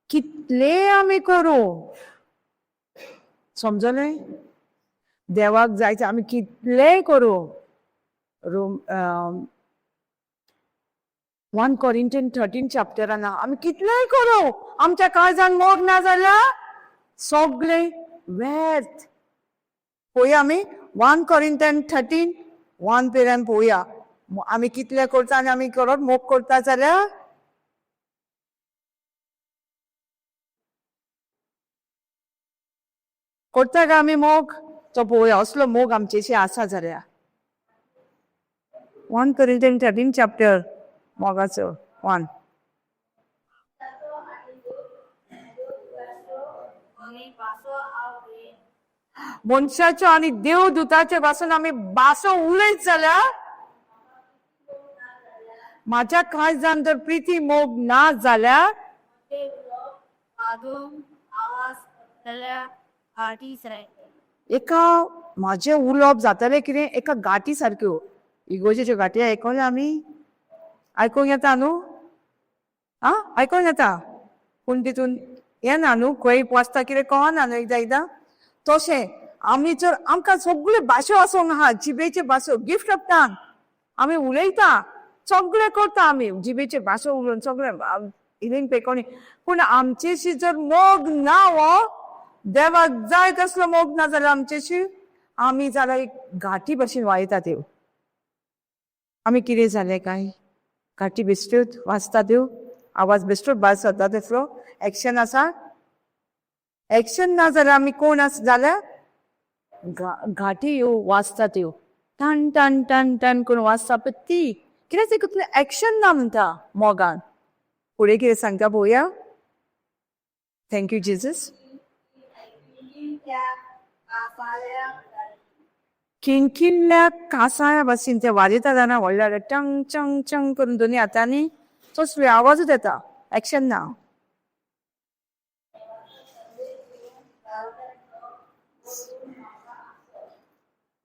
कितले आमी करूं, समजलें? देवाक जाय ते आमी कितलेय करूं. रोम 1 Corinthians 13 चॅप्टरान आमी कितलेय करूं, आमच्या काळजान मोग ना जाल्यार सगळे व्यर्थ. पळोवया आमी 1 Corinthians 13:1 पर्यंत पळोवया आमी कितले करता आनी आमी करत मोग करता जाल्यार करता काय आमी मोग? तो पळोवया असलो मोग आमचेशी आसा जाल्यार. 1 Corinthians 13 chapter मोगाचो 1. मनशाच्यो आनी देवदूताचे पासून आमी भासो उलयत जाल्यार माझ्या काळजान जर प्रिती मोग ना जाल्यार एका माझे उलोवप जातलें कितें एका गाठी सारक्यो. इगोजेच्यो गाठी आयकल्या आमी? आयकूंक येता न्हू? आं आयकूंक येता, पूण तितून येना न्हू, खंय वाचता कितें कळना न्हू एकदां एकदां. तशें आमी जर आमकां सगळ्यो भाशो आसूंक आहा, जिबेच्यो भासो, गिफ्ट ऑफ टंग, आमी उलयता, सगळें करता आमी जिबेच्यो भासो उलोवन सगळें इलिंग पेकोणी, पूण आमचेशी जर मोग ना हो देवाक जाय तसलो मोग ना जाल्यार आमचेशी आमी जाल्यार एक घाटी भशेन वायता त्यो. आमी कितें जालें काय घाटी बेश्ट्योच वाचता त्यो, आवाज बेश्टोच भायर सरता तसलो एक्शन आसा. एक्शन ना जाल्यार आमी कोण आस जाल्यार घाटी ह्यो वाचता त्यो टन टन टन टन करून वाचता पळय ती. कित्याक तेतूंतलें एक्शन ना म्हणटा मोगान. फुडें कितें सांगता पळोवया. Thank you Jesus. किंकिल्ल्या कासाळ्या भाशेन ते वाजयता जाणा, व्हडल्या व्हडल्या टंग चंग चंग करून दोनी हातांनी तसलो आवाजूच येता, एक्शन ना.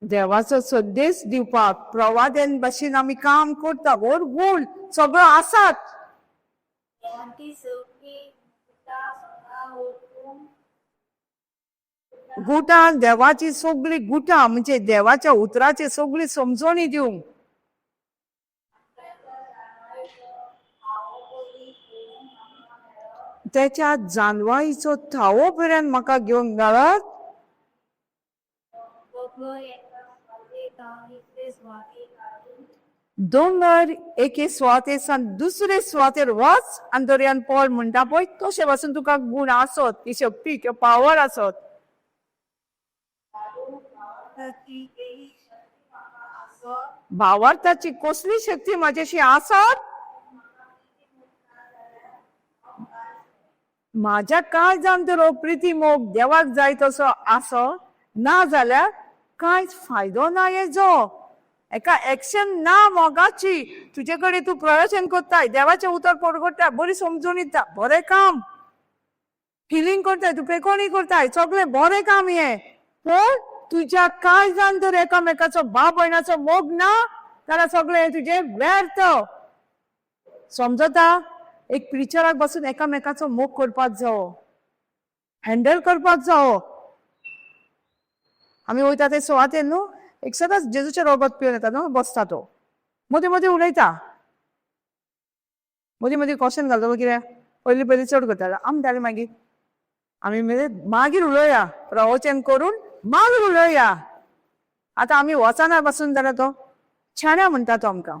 देवाचो संदेश दिवपाक प्रवाद्यान भाशेन आमी काम करता. व्हड गूण सगळो आसात. गुटां देवाची सगळी गुटां म्हणजे देवाच्या उतराची सगळी समजणी दिवंक. त्याच्या जानवाईचो थावो पर्यंत म्हाका घेवंक मेळत. दोंगर एके सुवातेसान दुसरे सुवातेर वच आनी दर्यान पळ म्हणटा पळय, तशें पासून तुका गूण आसत, ती शक्ती किंवा पावर आसत. भावार्थाची कसली शक्ती म्हाज्याशी आसत? म्हाज्या काळजान तर हो प्रिती मोग देवाक जाय तसो आसत ना जाल्यार कांयच फायदो ना हेजो. एका एक्शन ना मोगाची. तुजे कडेन तूं प्रवचन करताय, देवाचें उतर परगट्टा, बरी समजून दिता, बरें काम, फिलींग करताय, तूं पेकोणी करताय, सगळें बरें काम हें. पूण तुज्या काळजान जर एकामेकाचो भाव भयणाचो मोग ना जाल्यार सगळें हें तुजें व्यर्थ. समजता? एक प्रिचराक बसून एकामेकाचो मोग करपाक जावो, हँडल करपाक जावो. आमी वयता ते सुवातेर न्हू, एक सदांच जेजूचें रोगत पिवन येता न्हू, बसता तो मदीं मदीं उलयता, मदीं मदीं क्वेश्चन घालता. कितें पयलीं पयलीं चड करतालो. आमी म्हणटाले मागीर आमी मागीर उलोवया, प्रवचन करून मागीर उलोवया. आतां आमी वचना बसून जाल्यार तो शाण्या म्हणटा तो आमकां,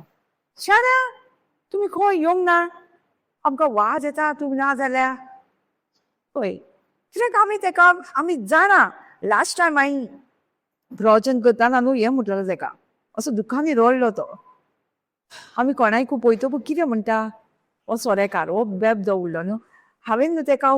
शाण्या तुमी खंय येवंक ना, आमकां वाज येता तूं ना जाल्यार. पळय कित्याक आमी तेका आमी जाणा. लास्ट टायम हांवें प्रवचन करतना न्हू हें म्हटलें तेका, असो दुखांनी रडलो तो. आमी कोणायकू पळयतकूच कितें म्हणटा, हो सोरेकार हो बेबदो उरलो न्हू. हांवें न्हू तेका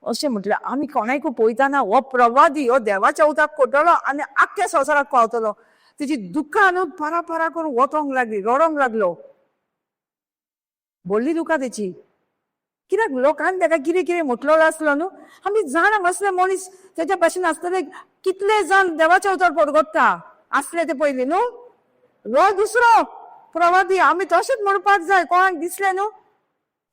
अशें म्हटलें, आमी कोणायकू पळयतना हो प्रवादी हो देवाच्या उताक कोटलो आनी आख्ख्या संवसाराक पावतलो. तेजी दुखां न्हू परा परा करून वतोंक लागली, रडोंक लागलो, व्हडली दुखां तेची. कित्याक लोकान तेका कितें कितें म्हटलेलो आसलो न्हू. आमी जाणा असले मनीस तेच्या भाशेन आसतले कितले जाण देवाच्या उतर परगट्टा आसले ते पयलीं न्हू. हो दुसरो प्रवादी आमी तशेंच म्हणपाक जाय. कोणाक दिसलें न्हू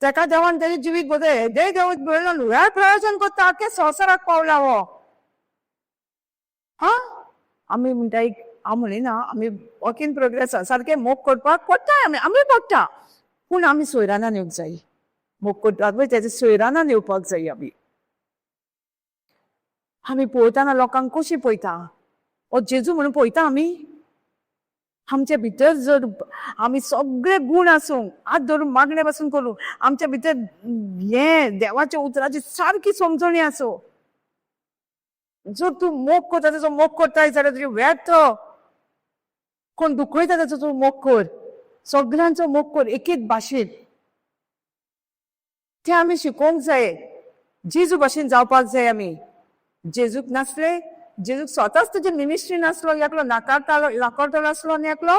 तेका देवान तेजें जिवीत बदल हेदेय देव न्हू, ह्या प्रयोजन करता आख्या संवसाराक पावला हो. हा आमी म्हणटा एक, हांव म्हणिना आमी वर्क इन प्रोग्रेस आसा, सारकें मोग करपाक पडटाय आमी, आमी पडटा, पूण आमी सोयरानान येवंक जाय. मोग करतात पळय तेजे सोयरानान येवपाक जाय. आमी आमी पळयतना लोकांक कशी पळयता, हो जेजू म्हणून पळयता आमी. आमच्या भितर जर आमी सगळे गूण आसूं, हात धरून मागणे पासून करूं, आमच्या भितर हें देवाच्या उतराची सारकी समजणी आसूं, जर तूं मोग करता तेजो मोग करताय जाल्यार तुजें व्यर्थ. कोण दुखयता तेजो तूं मोग कर, सगळ्यांचो मोग कर एकेच भाशेन. तें आमी शिकोवंक जाय, जेजू भाशेन जावपाक जाय आमी. जेजूक नासले, जेजूक स्वताच तुजे मिनिस्ट्री नासलो, एकलो नाकारतालो, नाकारतलो आसलो आनी एकलो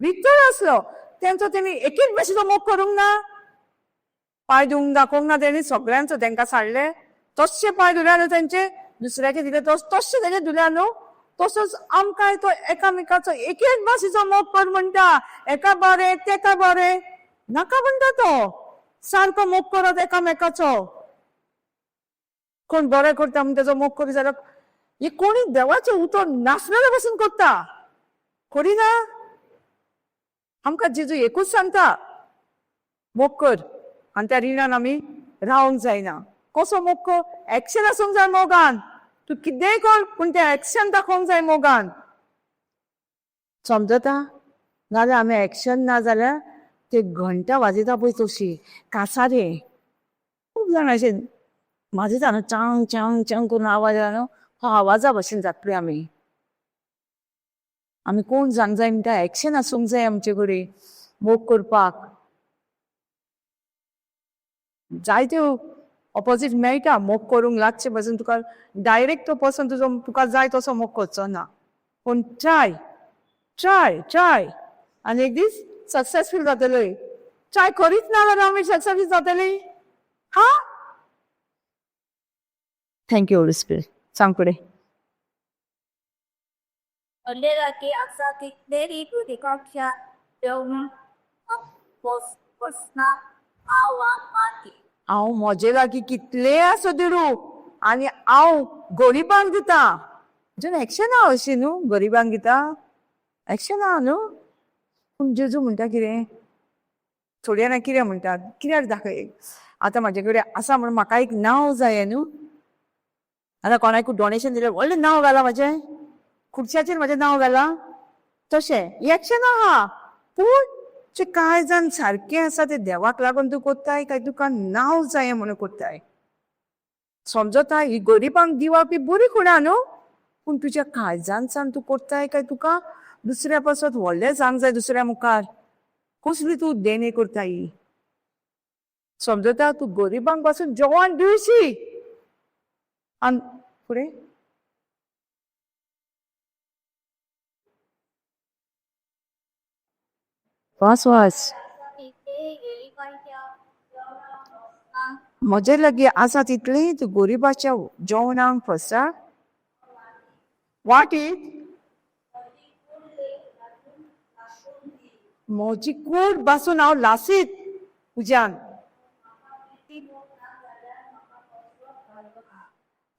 विकतलो आसलो, तेंचो तेणी एकेच भाशेचो मोग करूंक ना, पांय धुवंक दाखोवंक ना तेणी सगळ्यांचो. तेंकां साडले तशे पांय धुल्या न्हू तेंचे, दुसऱ्याचे दिले तशे तेजे धुल्या न्हू, तसोच आमकांय तो एकामेकाचो एकेच भाशेचो मोग कर म्हणटा. एका बरें तेका बरें नाका म्हणटा तो, सारको मोग करत एकामेकाचो. कोण बरें करता म्हण तेजो मोग करी जाल्यार हे कोणी देवाचें उतर नासलेल्या पासून करता, करिना. आमकां जेजू एकूच सांगता, मोग कर, आनी त्या रिणान आमी रावंक जायना. कसो मोग कर? एक्शन आसूंक जाय मोगान. तूं कितेंय कर पूण तें एक्शन दाखोवंक जाय मोगान. समजता? नाजाल्यार आमी एक्शन ना जाल्यार ते घंटा वाजयता पळय तशी कासारे. खूब जाण अशें वाजयता न्हू, चांग चांग चांग करून आवाज येता न्हू, हो आवाजा भशेन जातली आमी. आमी कोण जावंक जाय म्हणटा, एक्शन आसूंक जाय आमचे कडेन. मोग करपाक. जायत्यो ऑपोजीट मेळटा. मोग करूंक लागचे पासून तुका डायरेक्ट तो पर्सन तुजो तुका जाय तसो मोग करचो ना, पूण ट्राय ट्राय ट्राय आनी एक दीस सक्सेसफूल जातले. ट्राय करीत ना जाल्यार आमी सक्सेसफूल जातली. हा, thank you Holi spirit. सांग फुडें. म्हजे आसा तितलें गरिबांच्या जेवणाक फसना हांव वाटी. हांव म्हजे लागीं कितलें आसा दुडू आनी हांव गरिबांक दिता. अजून एक्शन आहा अशी न्हू, गरिबांक दिता एक्शन आहा न्हू. पूण जेजू म्हणटा कितें, थोडी जाणां कितें म्हणटात, कित्याक दाखय आतां म्हाजे कडेन आसा म्हणून म्हाका एक नांव जाय न्हू. आतां कोणाकूय डोनेशन दिलें, व्हडलें नांव घालां म्हाजें, खुर्च्याचेर म्हाजें नांव घालां, तशें एक्शन आहा. पूण जे कांय जाण सारकें आसा तें देवाक लागून तूं कोत्ताय काय तुका नांव जाय म्हणून कोत्ताय. समजता ही गरिबांक दिवप ही बरी खुणा न्हू, पूण तुज्या काळजान तूं कोत्ताय काय तुका दुसऱ्या पासत व्हडलें जावंक जाय दुसऱ्या मुखार, कसली तूं देणे करता ही. समजता तूं गरिबांक पासून जेवण दिवशी. आनी फुडें वास वास. म्हजे लागीं आसा तितलें तूं गरिबाच्या जेवणाक फसा वाटीत. म्हजी कूड बासून हांव लासीत उज्यान.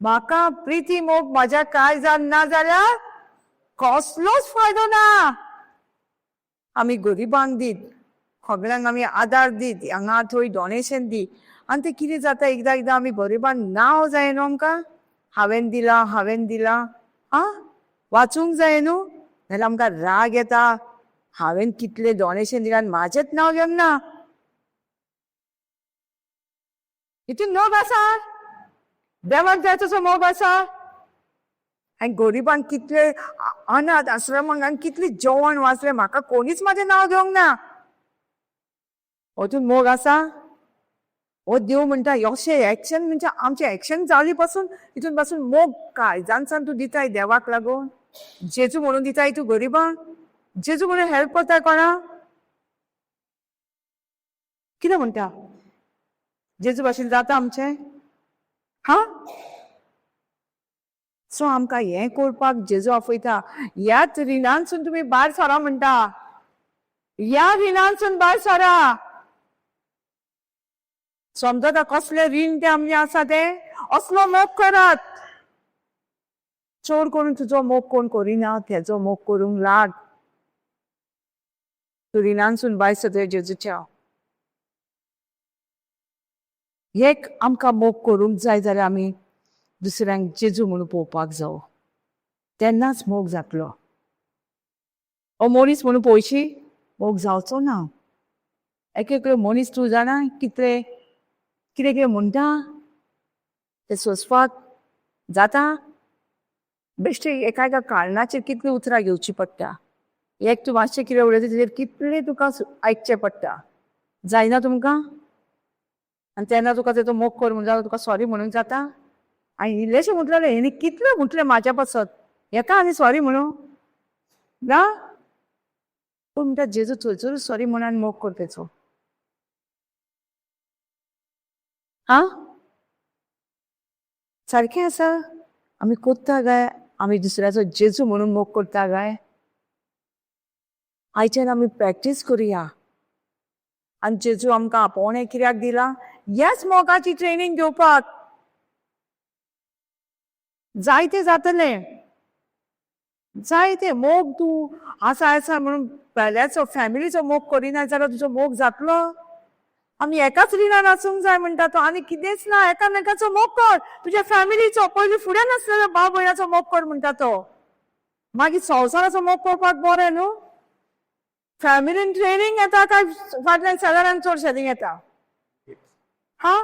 म्हाका प्रिती मोग म्हाज्या काळजान ना जाल्यार कसलोच फायदो ना. आमी गरिबांक दीत, सगळ्यांक आमी आदार दीत, हांगा थंय डोनेशन दी, आनी तें कितें जाता एकदां एकदां आमी गरिबांक नांव जाय न्हू आमकां, हांवें दिलां हांवें दिलां. आं, वाचूंक जाय न्हू, नाल्यार आमकां राग येता, हांवें कितलें डोनेशन दिलां आनी म्हाजेंच नांव घेवंक ना. हितून मोग आसा, देवाक जाय तसो मोग आसा. आनी गरिबांक कितले अनाथ आश्रमांक कितलें जेवण वाचलें, म्हाका कोणीच म्हाजें नांव घेवंक ना. वचून मोग आसा. हो देव म्हणटा अशें एक्शन म्हणजे आमचें एक्शन जाली पासून तितून पासून मोग काळजानसान तूं दिताय देवाक लागून. जेजू म्हणून दिताय तूं गरिबांक, जेजू म्हणून हेल्प करताय कोणा. कितें म्हणटा जेजू भाशेन जाता आमचें. हा, सो आमकां हें करपाक जेजू आपयता. ह्याच रिणांसून तुमी भायर सरा म्हणटा, ह्या रिणांसून भायर सरा. समजता कसलें रीण तें आमचें आसा तें, असलो मोग करात. चड करून तुजो मोग कोण करिना तेजो मोग करूंक लाग. तूं रिणांसून भायर सरतलें जेजूच्या. एक आमकां मोग करूंक जाय जाल्यार आमी दुसऱ्यांक जेजू म्हणून पळोवपाक जावो, तेन्नाच मोग जातलो. हो मनीस म्हणून पळोवशी मोग जावचो ना. एक एकलो मनीस तूं जाणा कितले कितें कितें म्हणटा तें सोंसपाक जाता. बेश्टे एका एका कारणाचेर कितलीं उतरां घेवची पडटा. एक तूं मातशें कितें उलयता तेजेर कितलें तुका आयकचें पडटा. जायना तुमकां. आनी तेन्ना तुका तेजो मोग कर म्हणून जाल्यार तुका सॉरी म्हणूंक जाता. आनी इल्लेशें म्हटलें हेणी कितलें म्हटलें म्हाज्या पासत, हेका आनी सॉरी म्हणू ना. पूण म्हणटा जेजू थंयसरूच सॉरी म्हणून आनी मोग कर तेचो. हा, सारकें आसा. आमी कोत्ता काय आमी दुसऱ्याचो जेजू म्हणून मोग करता काय. आयच्यान आमी प्रॅक्टीस करुया. आनी जेजू आमकां आपोवणें कित्याक दिलां, ह्याच मोगाची ट्रेनींग घेवपाक. जायतें जातलें, जायते मोग तूं आसा आसा म्हणून पेल्याचो फॅमिलीचो मोग करिना जाल्यार तुजो मोग जातलो. आमी एकाच रिणान आसूंक जाय म्हणटा तो, आनी कितेंच ना. एकामेकाचो मोग कर, तुज्या फॅमिलीचो पयलीं फुडें नासलेलो भाव भयणाचो मोग कर म्हणटा तो. मागीर संवसाराचो मोग करपाक बरें न्हू. फॅमिलीन ट्रेनींग येता काय फाटल्यान शेजाऱ्यान चड शेतींग येता. हा,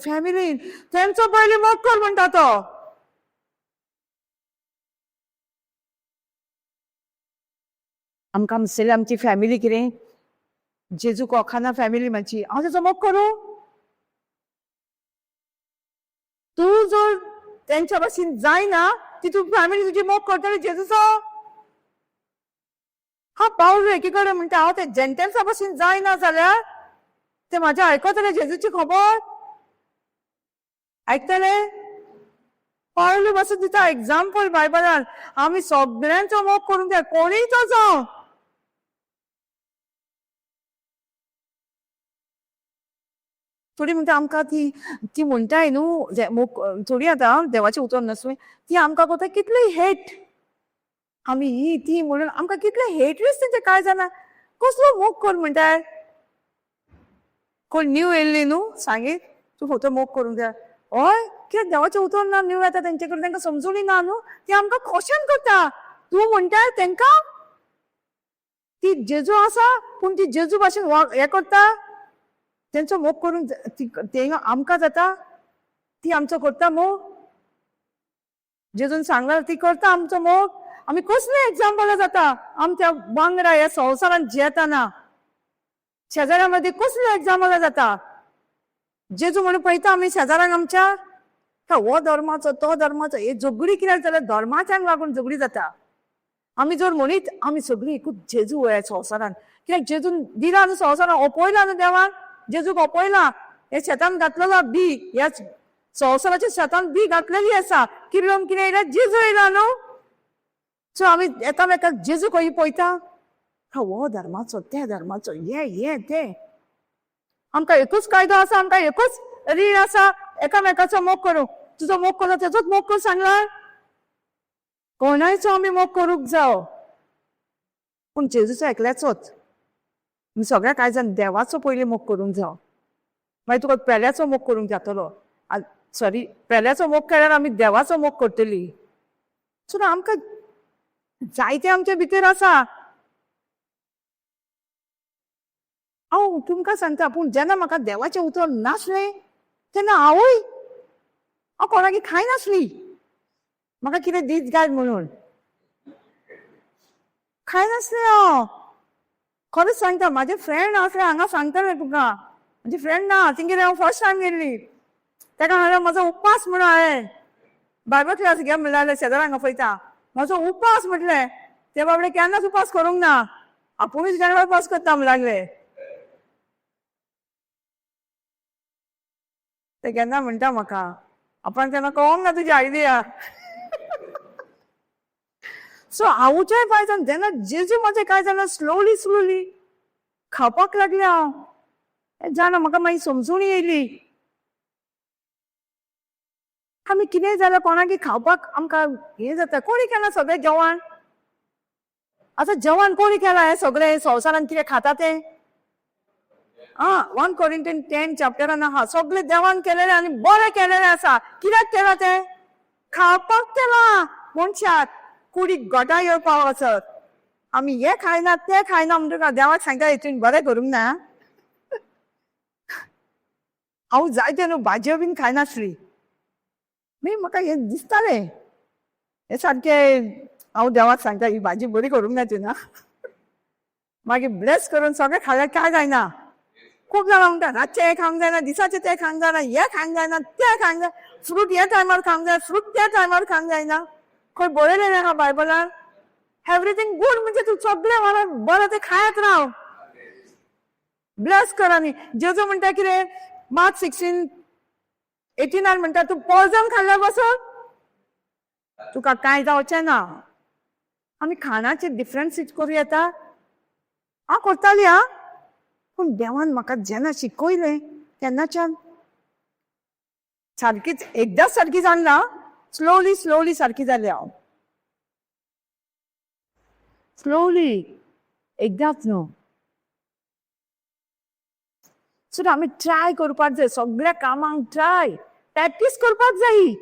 फॅमिलीन तेंचो पयलीं मोग कर म्हणटा तो. आमकां आमची फॅमिली कितें जेजू कोखाना फॅमिली म्हणची हांव तेजो मोग करूं? तूं जर तेंच्या भाशेन जायना ती तूं फॅमिली तुजी मोग करतली जेजूचो? हा, पावल एकी कडेन म्हणटा, हांव ते जेंटेल्सा भाशेन जायना जाल्यार ते म्हाज्या आयकतले जेजूची खबर आयकतले? पावलू पासून दिता एग्जाम्पल बायबलान. आमी सगळ्यांचो मोग करूंक जाय, कोणीय तो जावं. थोडी म्हणटा आमकां ती ती म्हणटाय न्हू मोग, थोडी आतां देवाचें उतर नासूं ती आमकां कोता कितले हेट आमी ही ती म्हणून आमकां कितले हेटरीच तेंचे काय जाणा कसलो मोग कर म्हणटाय. कोण न्यू येयल्ली न्हू सांगीत तूं फक्त मोग करूंक जाय. हय, कित्याक देवाचें उतर ना न्यू येता तेंचे कडेन, तांकां समजूनय ना न्हू, ती आमकां क्वेश्चन करता. तूं म्हणटाय तेंकां ती जेजू आसा पूण ती जेजू भाशेन हें करता, तेंचो मोग करूंक ते आमकां जाता, ती आमचो करता मोग. जेजून सांगला ती करता आमचो मोग. आमी कसले एग्जाम्पल जाता आमच्या वांगडा ह्या संवसारांत जियेतना शेजाऱ्या मदीं कसले एग्जाम्पल जाता? जेजू म्हणून पळयता आमी शेजाऱ्यांक आमच्या, हो धर्माचो तो धर्माचो, हे झगडी कित्याक जाल्यार धर्माच्याक लागून झगडी जाता. आमी जर म्हणीत आमी सगळीं एकूच जेजू ह्या संवसारांत, कित्याक जेजून दिला न्हू संवसारान, ओपयला न्हू देवान, जेजूक ओपयला, हे शेतान घातलेलो बी, ह्या संवसाराच्या शेतान बी घातलेली आसा, किर्लोन कितें येयला, जेजू येयला न्हू. सो आमी एकामेकाक जेजू खंय पळयता, हो धर्माचो त्या धर्माचो हे हे ते. आमकां एकूच कायदो आसा, आमकां एकूच रीण आसा, एकामेकाचो मोग करूंक. तुजो मोग करता तेजोच मोग कर सांगला, कोणायचो आमी मोग करूंक जावो पूण जेजूचो एकल्याचोच. आमी सगळ्या कांय जाण देवाचो पयलीं मोग करूंक जावो, मागीर तुका पेल्याचो मोग करूंक जातलो. सॉरी, पेल्याचो मोग केल्यार आमी देवाचो मोग करतली. सो आमकां जायते आमचे भितर आसा. हांव तुमकां सांगता, पूण जेन्ना म्हाका देवाचें उतर नासलें तेन्ना हांवूय हांव कोणाकी खायनासली, म्हाका कितें दीत गाय म्हणून खायनासलें हांव. खरेंच सांगता, म्हाजे फ्रेंड आसले हांगा सांगतले तुका, म्हजी फ्रेंड ना तेंगेर हांव फर्स्ट टायम गेल्ली, ताका हांवें म्हजो उपास म्हणून हांवें बायबल क्लास घे म्हणल्यार शेजाऱ्यांक हांगा पळयता म्हजो उपास म्हटलें, ते बाबडे केन्नाच उपास करूंक ना, आपुणूच केन्ना उपास करता म्हण लागले. ते केन्ना म्हणटा म्हाका, आपण केन्ना कळोंक ना तुजी आयडिया. सो हांवूय पांय जावन जेन्ना जेजू म्हजें कांय जाणा स्लोली स्लोली खावपाक लागलें हांव, जाणा म्हाका मागीर समजून येयली. आमी कितेंय जाल्यार कोणाकी खावपाक आमकां हें जाता. कोणी केलां सगळें जेवण? आतां जेवण कोणी केलां हें सगळें संवसारांत कितें खाता तें? आं, 1 Corinthians 10 चॅप्टरान आहा, सगळें देवान केलेलें आनी बरें केलेलें आसा. कित्याक केलां तें? खावपाक केलां मनशाक, कुडीक गोटां येवपाक वचत. आमी हें खायना तें खायना म्हणटकच देवाक सांगता हितून बरें करूंक ना. हांव जायते न्हू भाजयो बीन खायनासली, मागीर म्हाका हें दिसतालें हें सारकें. हांव देवाक सांगता ही भाजी बरी करूंक ना तुवें, मागीर ब्लेस करून सगळें खाल्यार कांय जायना. खूब जाणां म्हणटा रातचें हें खावंक जायना, दिसाचें तें खावंक जायना, हें खावंक जायना, तें खावंक जाय, फ्रूट ह्या टायमार खावंक जाय, फ्रूट त्या टायमार खावंक जायना. खंय बरयलेलें आहा बायबलान? एवरीथींग गूड म्हणजे तूं सगळें मला बरें तें खायत राव, ब्लेस कर. आनी जेजू म्हणटा कितें, मार्क 16:89 म्हणटा, तूं पॉयजन खाल्ल्यार बसून तुका कांय जावचें ना. आमी खाणाचे डिफरन्स करूं येता. हांव करताली आं, पूण देवान म्हाका जेन्ना शिकयलें तेन्नाच्यान सारकीच एकदांच सारकी जाली ना, स्लोली स्लोली सारकी जाली हांव, स्लोली, एकदांच न्हू. सो आमी ट्राय करपाक जाय, सगळ्या कामांक ट्राय प्रॅक्टीस करपाक जाय.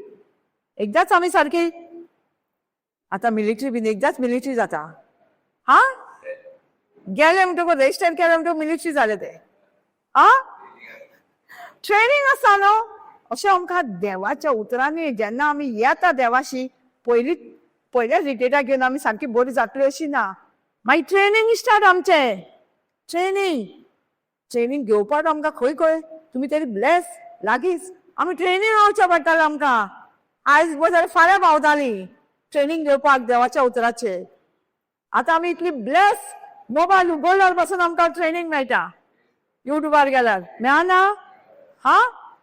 एकदांच आमी सारकी आतां मिलिटरी बीन एकदांच मिलिटरी जाता. हा, गेले म्हणटकच रजिस्टर केलें म्हणटकच मिलिटरी जालें तें. आ, ट्रेनींग आसता न्हू. अशें आमकां देवाच्या उतरांनी जेन्ना आमी येता देवाशी, पयलीं पयल्याच रिटेटा घेवन आमी सारकी बरी जातली अशी ना. मागीर ट्रेनींग स्टार्ट आमचें ट्रेनींग. ट्रेनींग घेवपाक आमकां खंय खंय तुमी तरी ब्लेस लागींच. आमी ट्रेनीन रावचें पडटालें आमकां. आयज बस फाल्यां पावतालीं ट्रेनींग घेवपाक देवाच्या उतराचेर. आतां आमी इतली ब्लेस, मोबायल उगडल्यार पासून आमकां ट्रेनींग मेळटा. युट्यूबार गेल्यार मेळना. हा,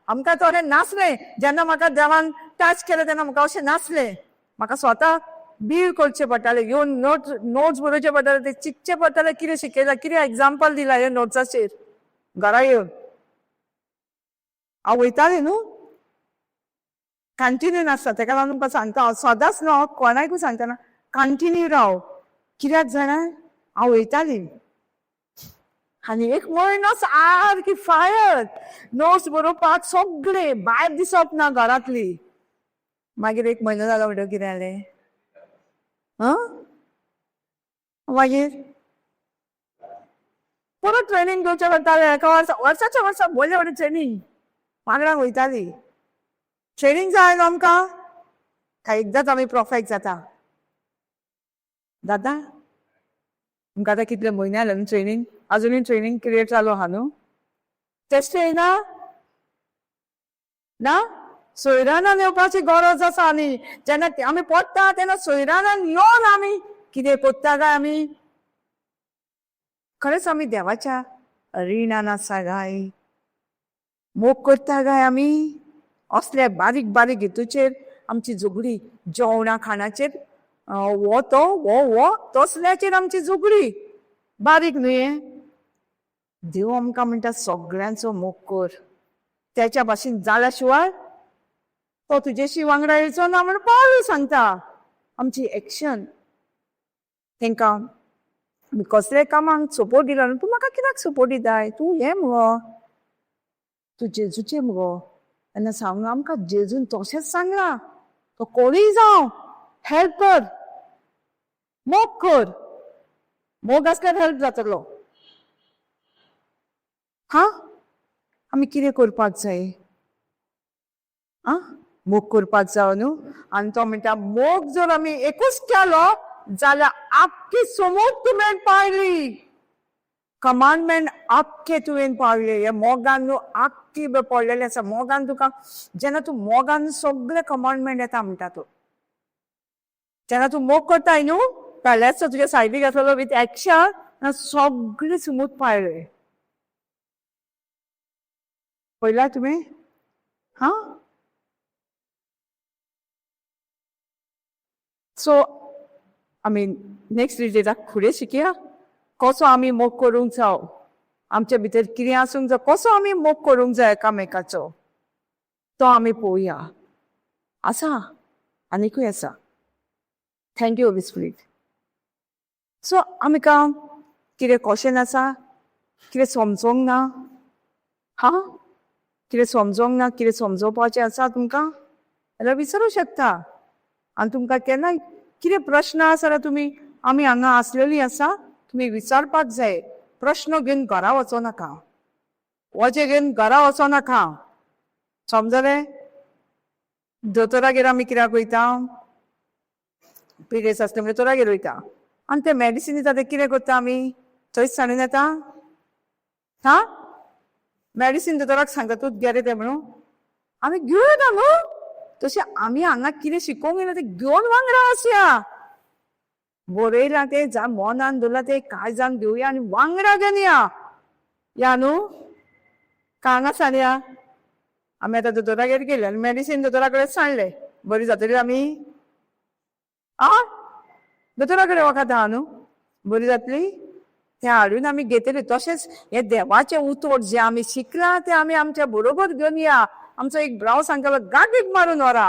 आमकां थोडें नासलें. जेन्ना म्हाका देवान टच केलें तेन्ना म्हाका अशें नासलें. म्हाका स्वता बील करचें पडटालें, येवन नोट्स बरोवचे पडटाले, ते चिंतचे पडटाले कितें शिकयलां, कितें एग्जाम्पल दिलां ह्या नोट्साचेर. घरा येवन हांव वयतालें न्हू, कंटिन्यू नासता. तेका लागून तुमकां सांगता हांव सदांच न्हू, हांव कोणाकूय सांगतना कंटिन्यू राव. कित्याक जाणा, हांव वयतालीं आनी एक म्हयनो सारकी फायर, नोट्स बरोवपाक सगळे, भायर दिसप ना घरांतली. मागीर एक म्हयनो जालो म्हणटकीर कितें जालें? आं, मागीर परत ट्रेनींग घेवचें पडटालें. एका वर्सा, वर्साच्या वर्सा व्हडलें व्हडलें ट्रेनींग वांगडान वयताली. ट्रेनींग जाय न्हू आमकां, काय एकदांच आमी परफेक्ट जाता? दादा, तुमकां आतां कितले म्हयने जाले न्हू ट्रेनींग, अजुनूय ट्रेनींग पिरियड चालू आहा न्हू? टेस्ट येयना ना? सोयरानान येवपाची गरज आसा. आनी जेन्ना आमी पडटा तेन्ना सोयरानान येवन आमी कितें कोत्ता काय? आमी खरेंच आमी देवाच्या रिणान आसा काय? मोग करता काय आमी? असले बारीक बारीक हेतूचेर आमची झगडी, जेवणा खाणाचेर, हो तो हो हो तसल्याचेर आमची झगडी, बारीक न्हय. देव आमकां म्हणटा सगळ्यांचो मोग कर. त्याच्या भाशेन जाल्या शिवाय तो तुजेशी वांगडा येवचो ना म्हण पावलू सांगता. आमची एक्शन तांकां आमी कसल्या कामाक सपोर्ट दिला न्हू, तूं म्हाका कित्याक सपोर्ट दिताय, तूं हें मुगो, तूं जेजूचें मुगो. तेन्ना सांगून आमकां जेजून तशेंच सांगलां, तो कोणूय जावं हेल्प कर, मोग कर. मोग आसल्यार हेल्प जातलो. हा, आमी कितें करपाक जाय? आ, मोग करपाक जाय न्हू. आनी तो म्हणटा मोग जर आमी एकूच केलो जाल्यार आख्खी समूत तुवें पाळली, कमांडमेंट आख्खे तुवें पाळ्ळे. हे मोगान न्हू आख्खी पडलेलें आसा. मोगान तुका जेन्ना तूं मोगान सगळे कमांडमेंट येता म्हणटा तूं. जेन्ना तूं मोग करताय न्हू, पयल्याच तुज्या सायडीक आसलेलो विथ एक्शन सगळे सुमूत पाळ्ळे. पळयला तुवें? हा, सो आमी नेक्स्ट रिडेटाक फुडें शिकया कसो आमी मोग करूंक जाव, आमच्या भितर कितें आसूंक जाय, कसो आमी मोग करूंक जाय एकामेकाचो, तो आमी पळोवया. आसा आनीकूय आसा. Thank you Holy Spirit. So आमकां कितें क्वेश्चन आसा, कितें समजोंक ना? हा, कितें समजोंक ना, कितें समजोवपाचें आसा तुमकां जाल्यार विचारूं शकता. आनी तुमकां केन्नाय कितें प्रश्न आसा जाल्यार तुमी, आमी हांगा आसलेली आसा, तुमी विचारपाक जाय. प्रश्न घेवन घरा वचो नाका, वजें घेवन घरा वचो नाका. समजलें? दोतोरागेर आमी कित्याक वयता? पिरियड्स आसले म्हणजे दोतोरागेर वयता आनी ते मेडिसीन दिता, ते कितें करता आमी? थंयच सांडून येता. हा, मेडिसीन दोतोराक सांगता तूं गेले तें म्हणून आमी घेवन येता न्हू. तशें आमी हांगा कितें शिकोवंक येयला तें घेवन वांगडा आसया. बरयलां तें जा मनान दवरलां तें काळजान घेवया आनी वांगडा घेवन या. या न्हू काय हांगा सांडया? आमी आतां दोतोरागेर गेले आनी मेडिसीन दोतोरा कडेन सांडलें, बरी जातली आमी? आ, दोतोरा कडेन वखद आहा न्हू, बरी जातली? तें हाडून आमी घेतली. तशेंच हें देवाचें उतर जें आमी शिकलां तें आमी आमच्या बरोबर घेवन या. आमचो एक ब्राव सांगतालो गांठीक मारून व्हरा.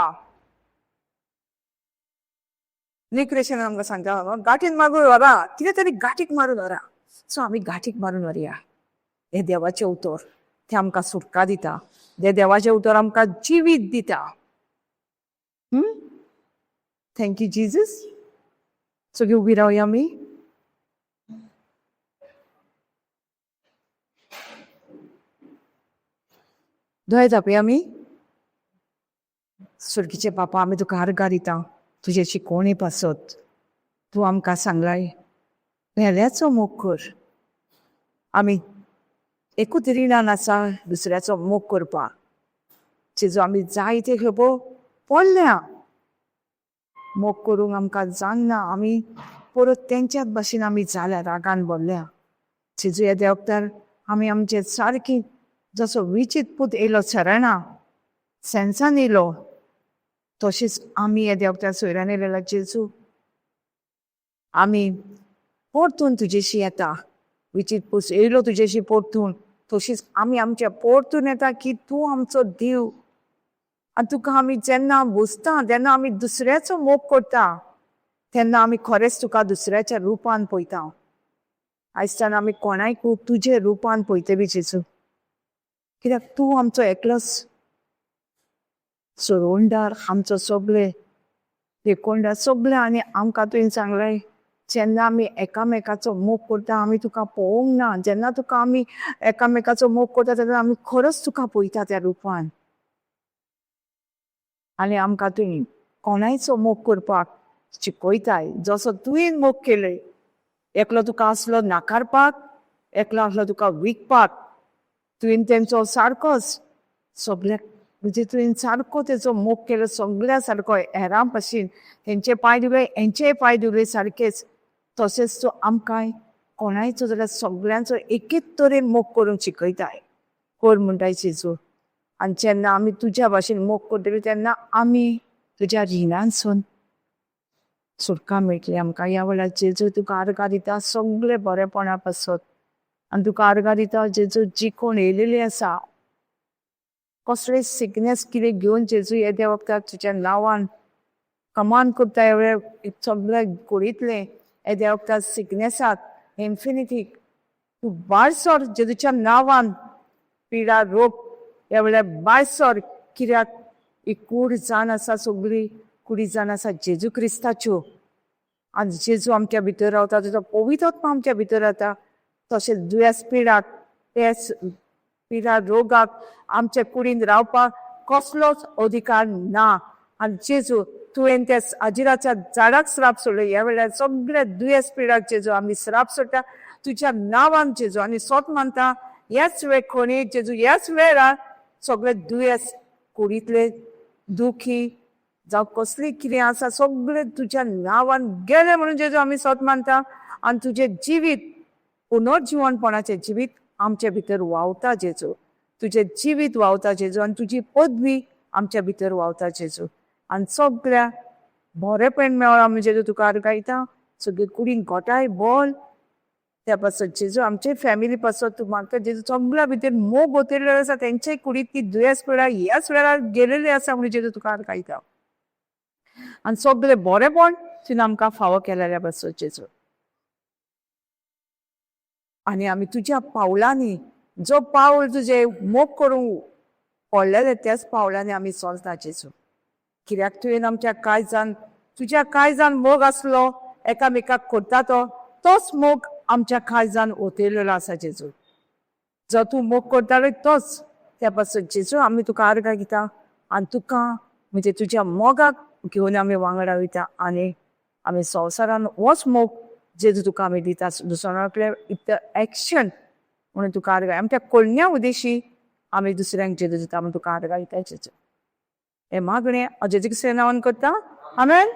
निक्रेशन आमकां सांगता गांठीन मारून व्हरा, कितें तरी गांठीक मारून व्हरा. सो आमी गांठीक मारून व्हरया हें देवाचें उतर, तें आमकां सुटका दिता. तें देवाचें उतर आमकां जिवीत दिता. Thank you Jesus. सगळीं उबी रावया आमी. दोळे धांपया आमी. सुर्गीचे बापा, आमी तुका आर्गां दिता तुजे शिकवणे पासत. तूं आमकां सांगलाय मेल्याचो मोग कर. आमी एकूच रिणान आसा दुसऱ्याचो मोग करपाक. जेजू, आमी जायते खेपो पडल्या, मोग करूंक आमकां जाणना. आमी परत तेंच्याच भाशेन आमी जाल्या, रागान भरल्या. जेजू, ह्या देवतार आमी आमचे सारकी जसो विचीत पूत येयलो, शरणा सेन्सान येयलो, तशेंच आमी ह्या देवतार सोयऱ्यान येयलेला. जेजू, आमी परतून तुजेशी येता. विचीत पूत येयलो तुजेशी परतून, तशीच आमी आमच्या परतून येता की तूं आमचो देव आनी तुका आमी जेन्ना बुजता, तेन्ना आमी दुसऱ्याचो मोग करता, तेन्ना आमी खरेंच तुका दुसऱ्याच्या रुपान पळयता. आयजच्यान आमी कोणायकू तुजे रुपान पळयतली जेजू, कित्याक तूं आमचो एकलोच सोडवणदार, आमचो सगळे रेकोंडार सगळे. आनी आमकां तुवें सांगलें, जेन्ना आमी एकामेकाचो मोग करता, आमी तुका पळोवंक ना. जेन्ना तुका आमी एकामेकाचो मोग करता, तेन्ना आमी खरोच तुका पळयता त्या रुपान. आनी आमकां तुवें कोणायचो मोग करपाक शिकयताय, जसो तुवें मोग केले. एकलो तुका आसलो नाकारपाक, एकलो आसलो तुका विकपाक, तुवें तेंचो सारकोच सगळ्याक, म्हणजे तुवें सारको तेचो मोग केलो सगळ्या सारको, हेरां भशेन. हेंचे पांय धुले, हेंचेय पांय धुले सारकेच. तशेंच तूं आमकांय कोणायचो जाल्यार सगळ्यांचो एकेच तरेन मोग करूंक शिकयताय, कर म्हणटाय जेजू. आनी जेन्ना आमी तुज्या भाशेन मोग करतली, तेन्ना आमी तुज्या रिणांसून सुटका मेळटली आमकां. ह्या वेळार जेजू, तुका आर्गां दिता सगळे बरेपणा पासत. आनी तुका आर्गां दिता जेजू, जी कोण येयलेली आसा कसले सिकनेस कितें घेवन, जेजू, हे त्या वखदार तुज्या नांवान कमान करता. ह्या वेळार सगळे कुडींतले हे त्या वखदार सिकनेसाक, इन्फिनिटीक तूं भायर सर जेजूच्या नांवान. पिडा रोग ह्या वेळार भायर सर, कित्याक ही कूड जावन आसा, सगळी कुडी जावन आसा जेजू क्रिस्ताच्यो. आनी जेजू आमच्या भितर रावता, तुजो पवित्र आत्मा आमच्या भितर रावता. तशेंच दुयेंस पिडाक, तेच पिडा रोगाक आमच्या कुडीन रावपाक कसलोच अधिकार ना. आनी जेजू, तुवें त्या आजिराच्या झाडाक श्राप सोडले. ह्या वेळार सगळे दुयेंस पिडाक जेजू आमी श्राप सोडटा तुज्या नांवान जेजू. आनी सोत मानता, ह्याच वेळ खणीक जेजू, ह्याच वेळार सगळे दुयेंस कुडींतले दुखी जावं कसली कितें आसा, सगळे तुज्या नांवान गेले म्हणून जेजू आमी सोत मानता. आनी तुजें जिवीत, पुनर्जिवनपणाचें जिवीत आमच्या भितर व्हांवता जेजू. तुजें जिवीत व्हांवता जेजू आनी तुजी पदवी आमच्या भितर व्हांवता जेजू. आनी सगळ्या बरेपण मेळ्ळां म्हणजे जेजू, तुका आर्गां. सगळे कुडीन घोटाय बोल त्या पासत जेजू. आमचे फॅमिली पासत तूं मागता जेजू. सगळ्या भितर मोग ओतयलेलो आसा, तेंचे कुडींत ती दुयेंस पिडा ह्याच वेळार गेलेली आसा म्हणून जेजू तुका आर्गां. आनी सगळे बरेपण तुवें आमकां फावो केलेल्या पासत जेजू. आनी आमी तुज्या पावलांनी, जो पावल तुजें मोग करूंक पडलेलें, त्याच पावलांनी आमी चलता जेजू, कित्याक तुवें आमच्या काळजान, तुज्या काळजान मोग आसलो एकामेकाक करता तो, तोच मोग आमच्या काळजान ओतयलेलो आसा जेजू. जो तूं मोग करतालो तोच. त्या पासून जेजू आमी तुका आर्गां दिता. आनी तुका म्हणजे तुज्या मोगाक घेवन आमी वांगडा वयता. आनी आमी संवसारान होच मोग जेजू तुका आमी दिता, दुसऱ्या इतलें एक्शन म्हणून तुका आर्गां. आमच्या कोळण्या उद्देशी आमी दुसऱ्यांक जेजू दिता म्हणून तुका आर्गां दिता जेजू. हे मागणें जेजू क्रिस्ता नांवान करता, आमेन.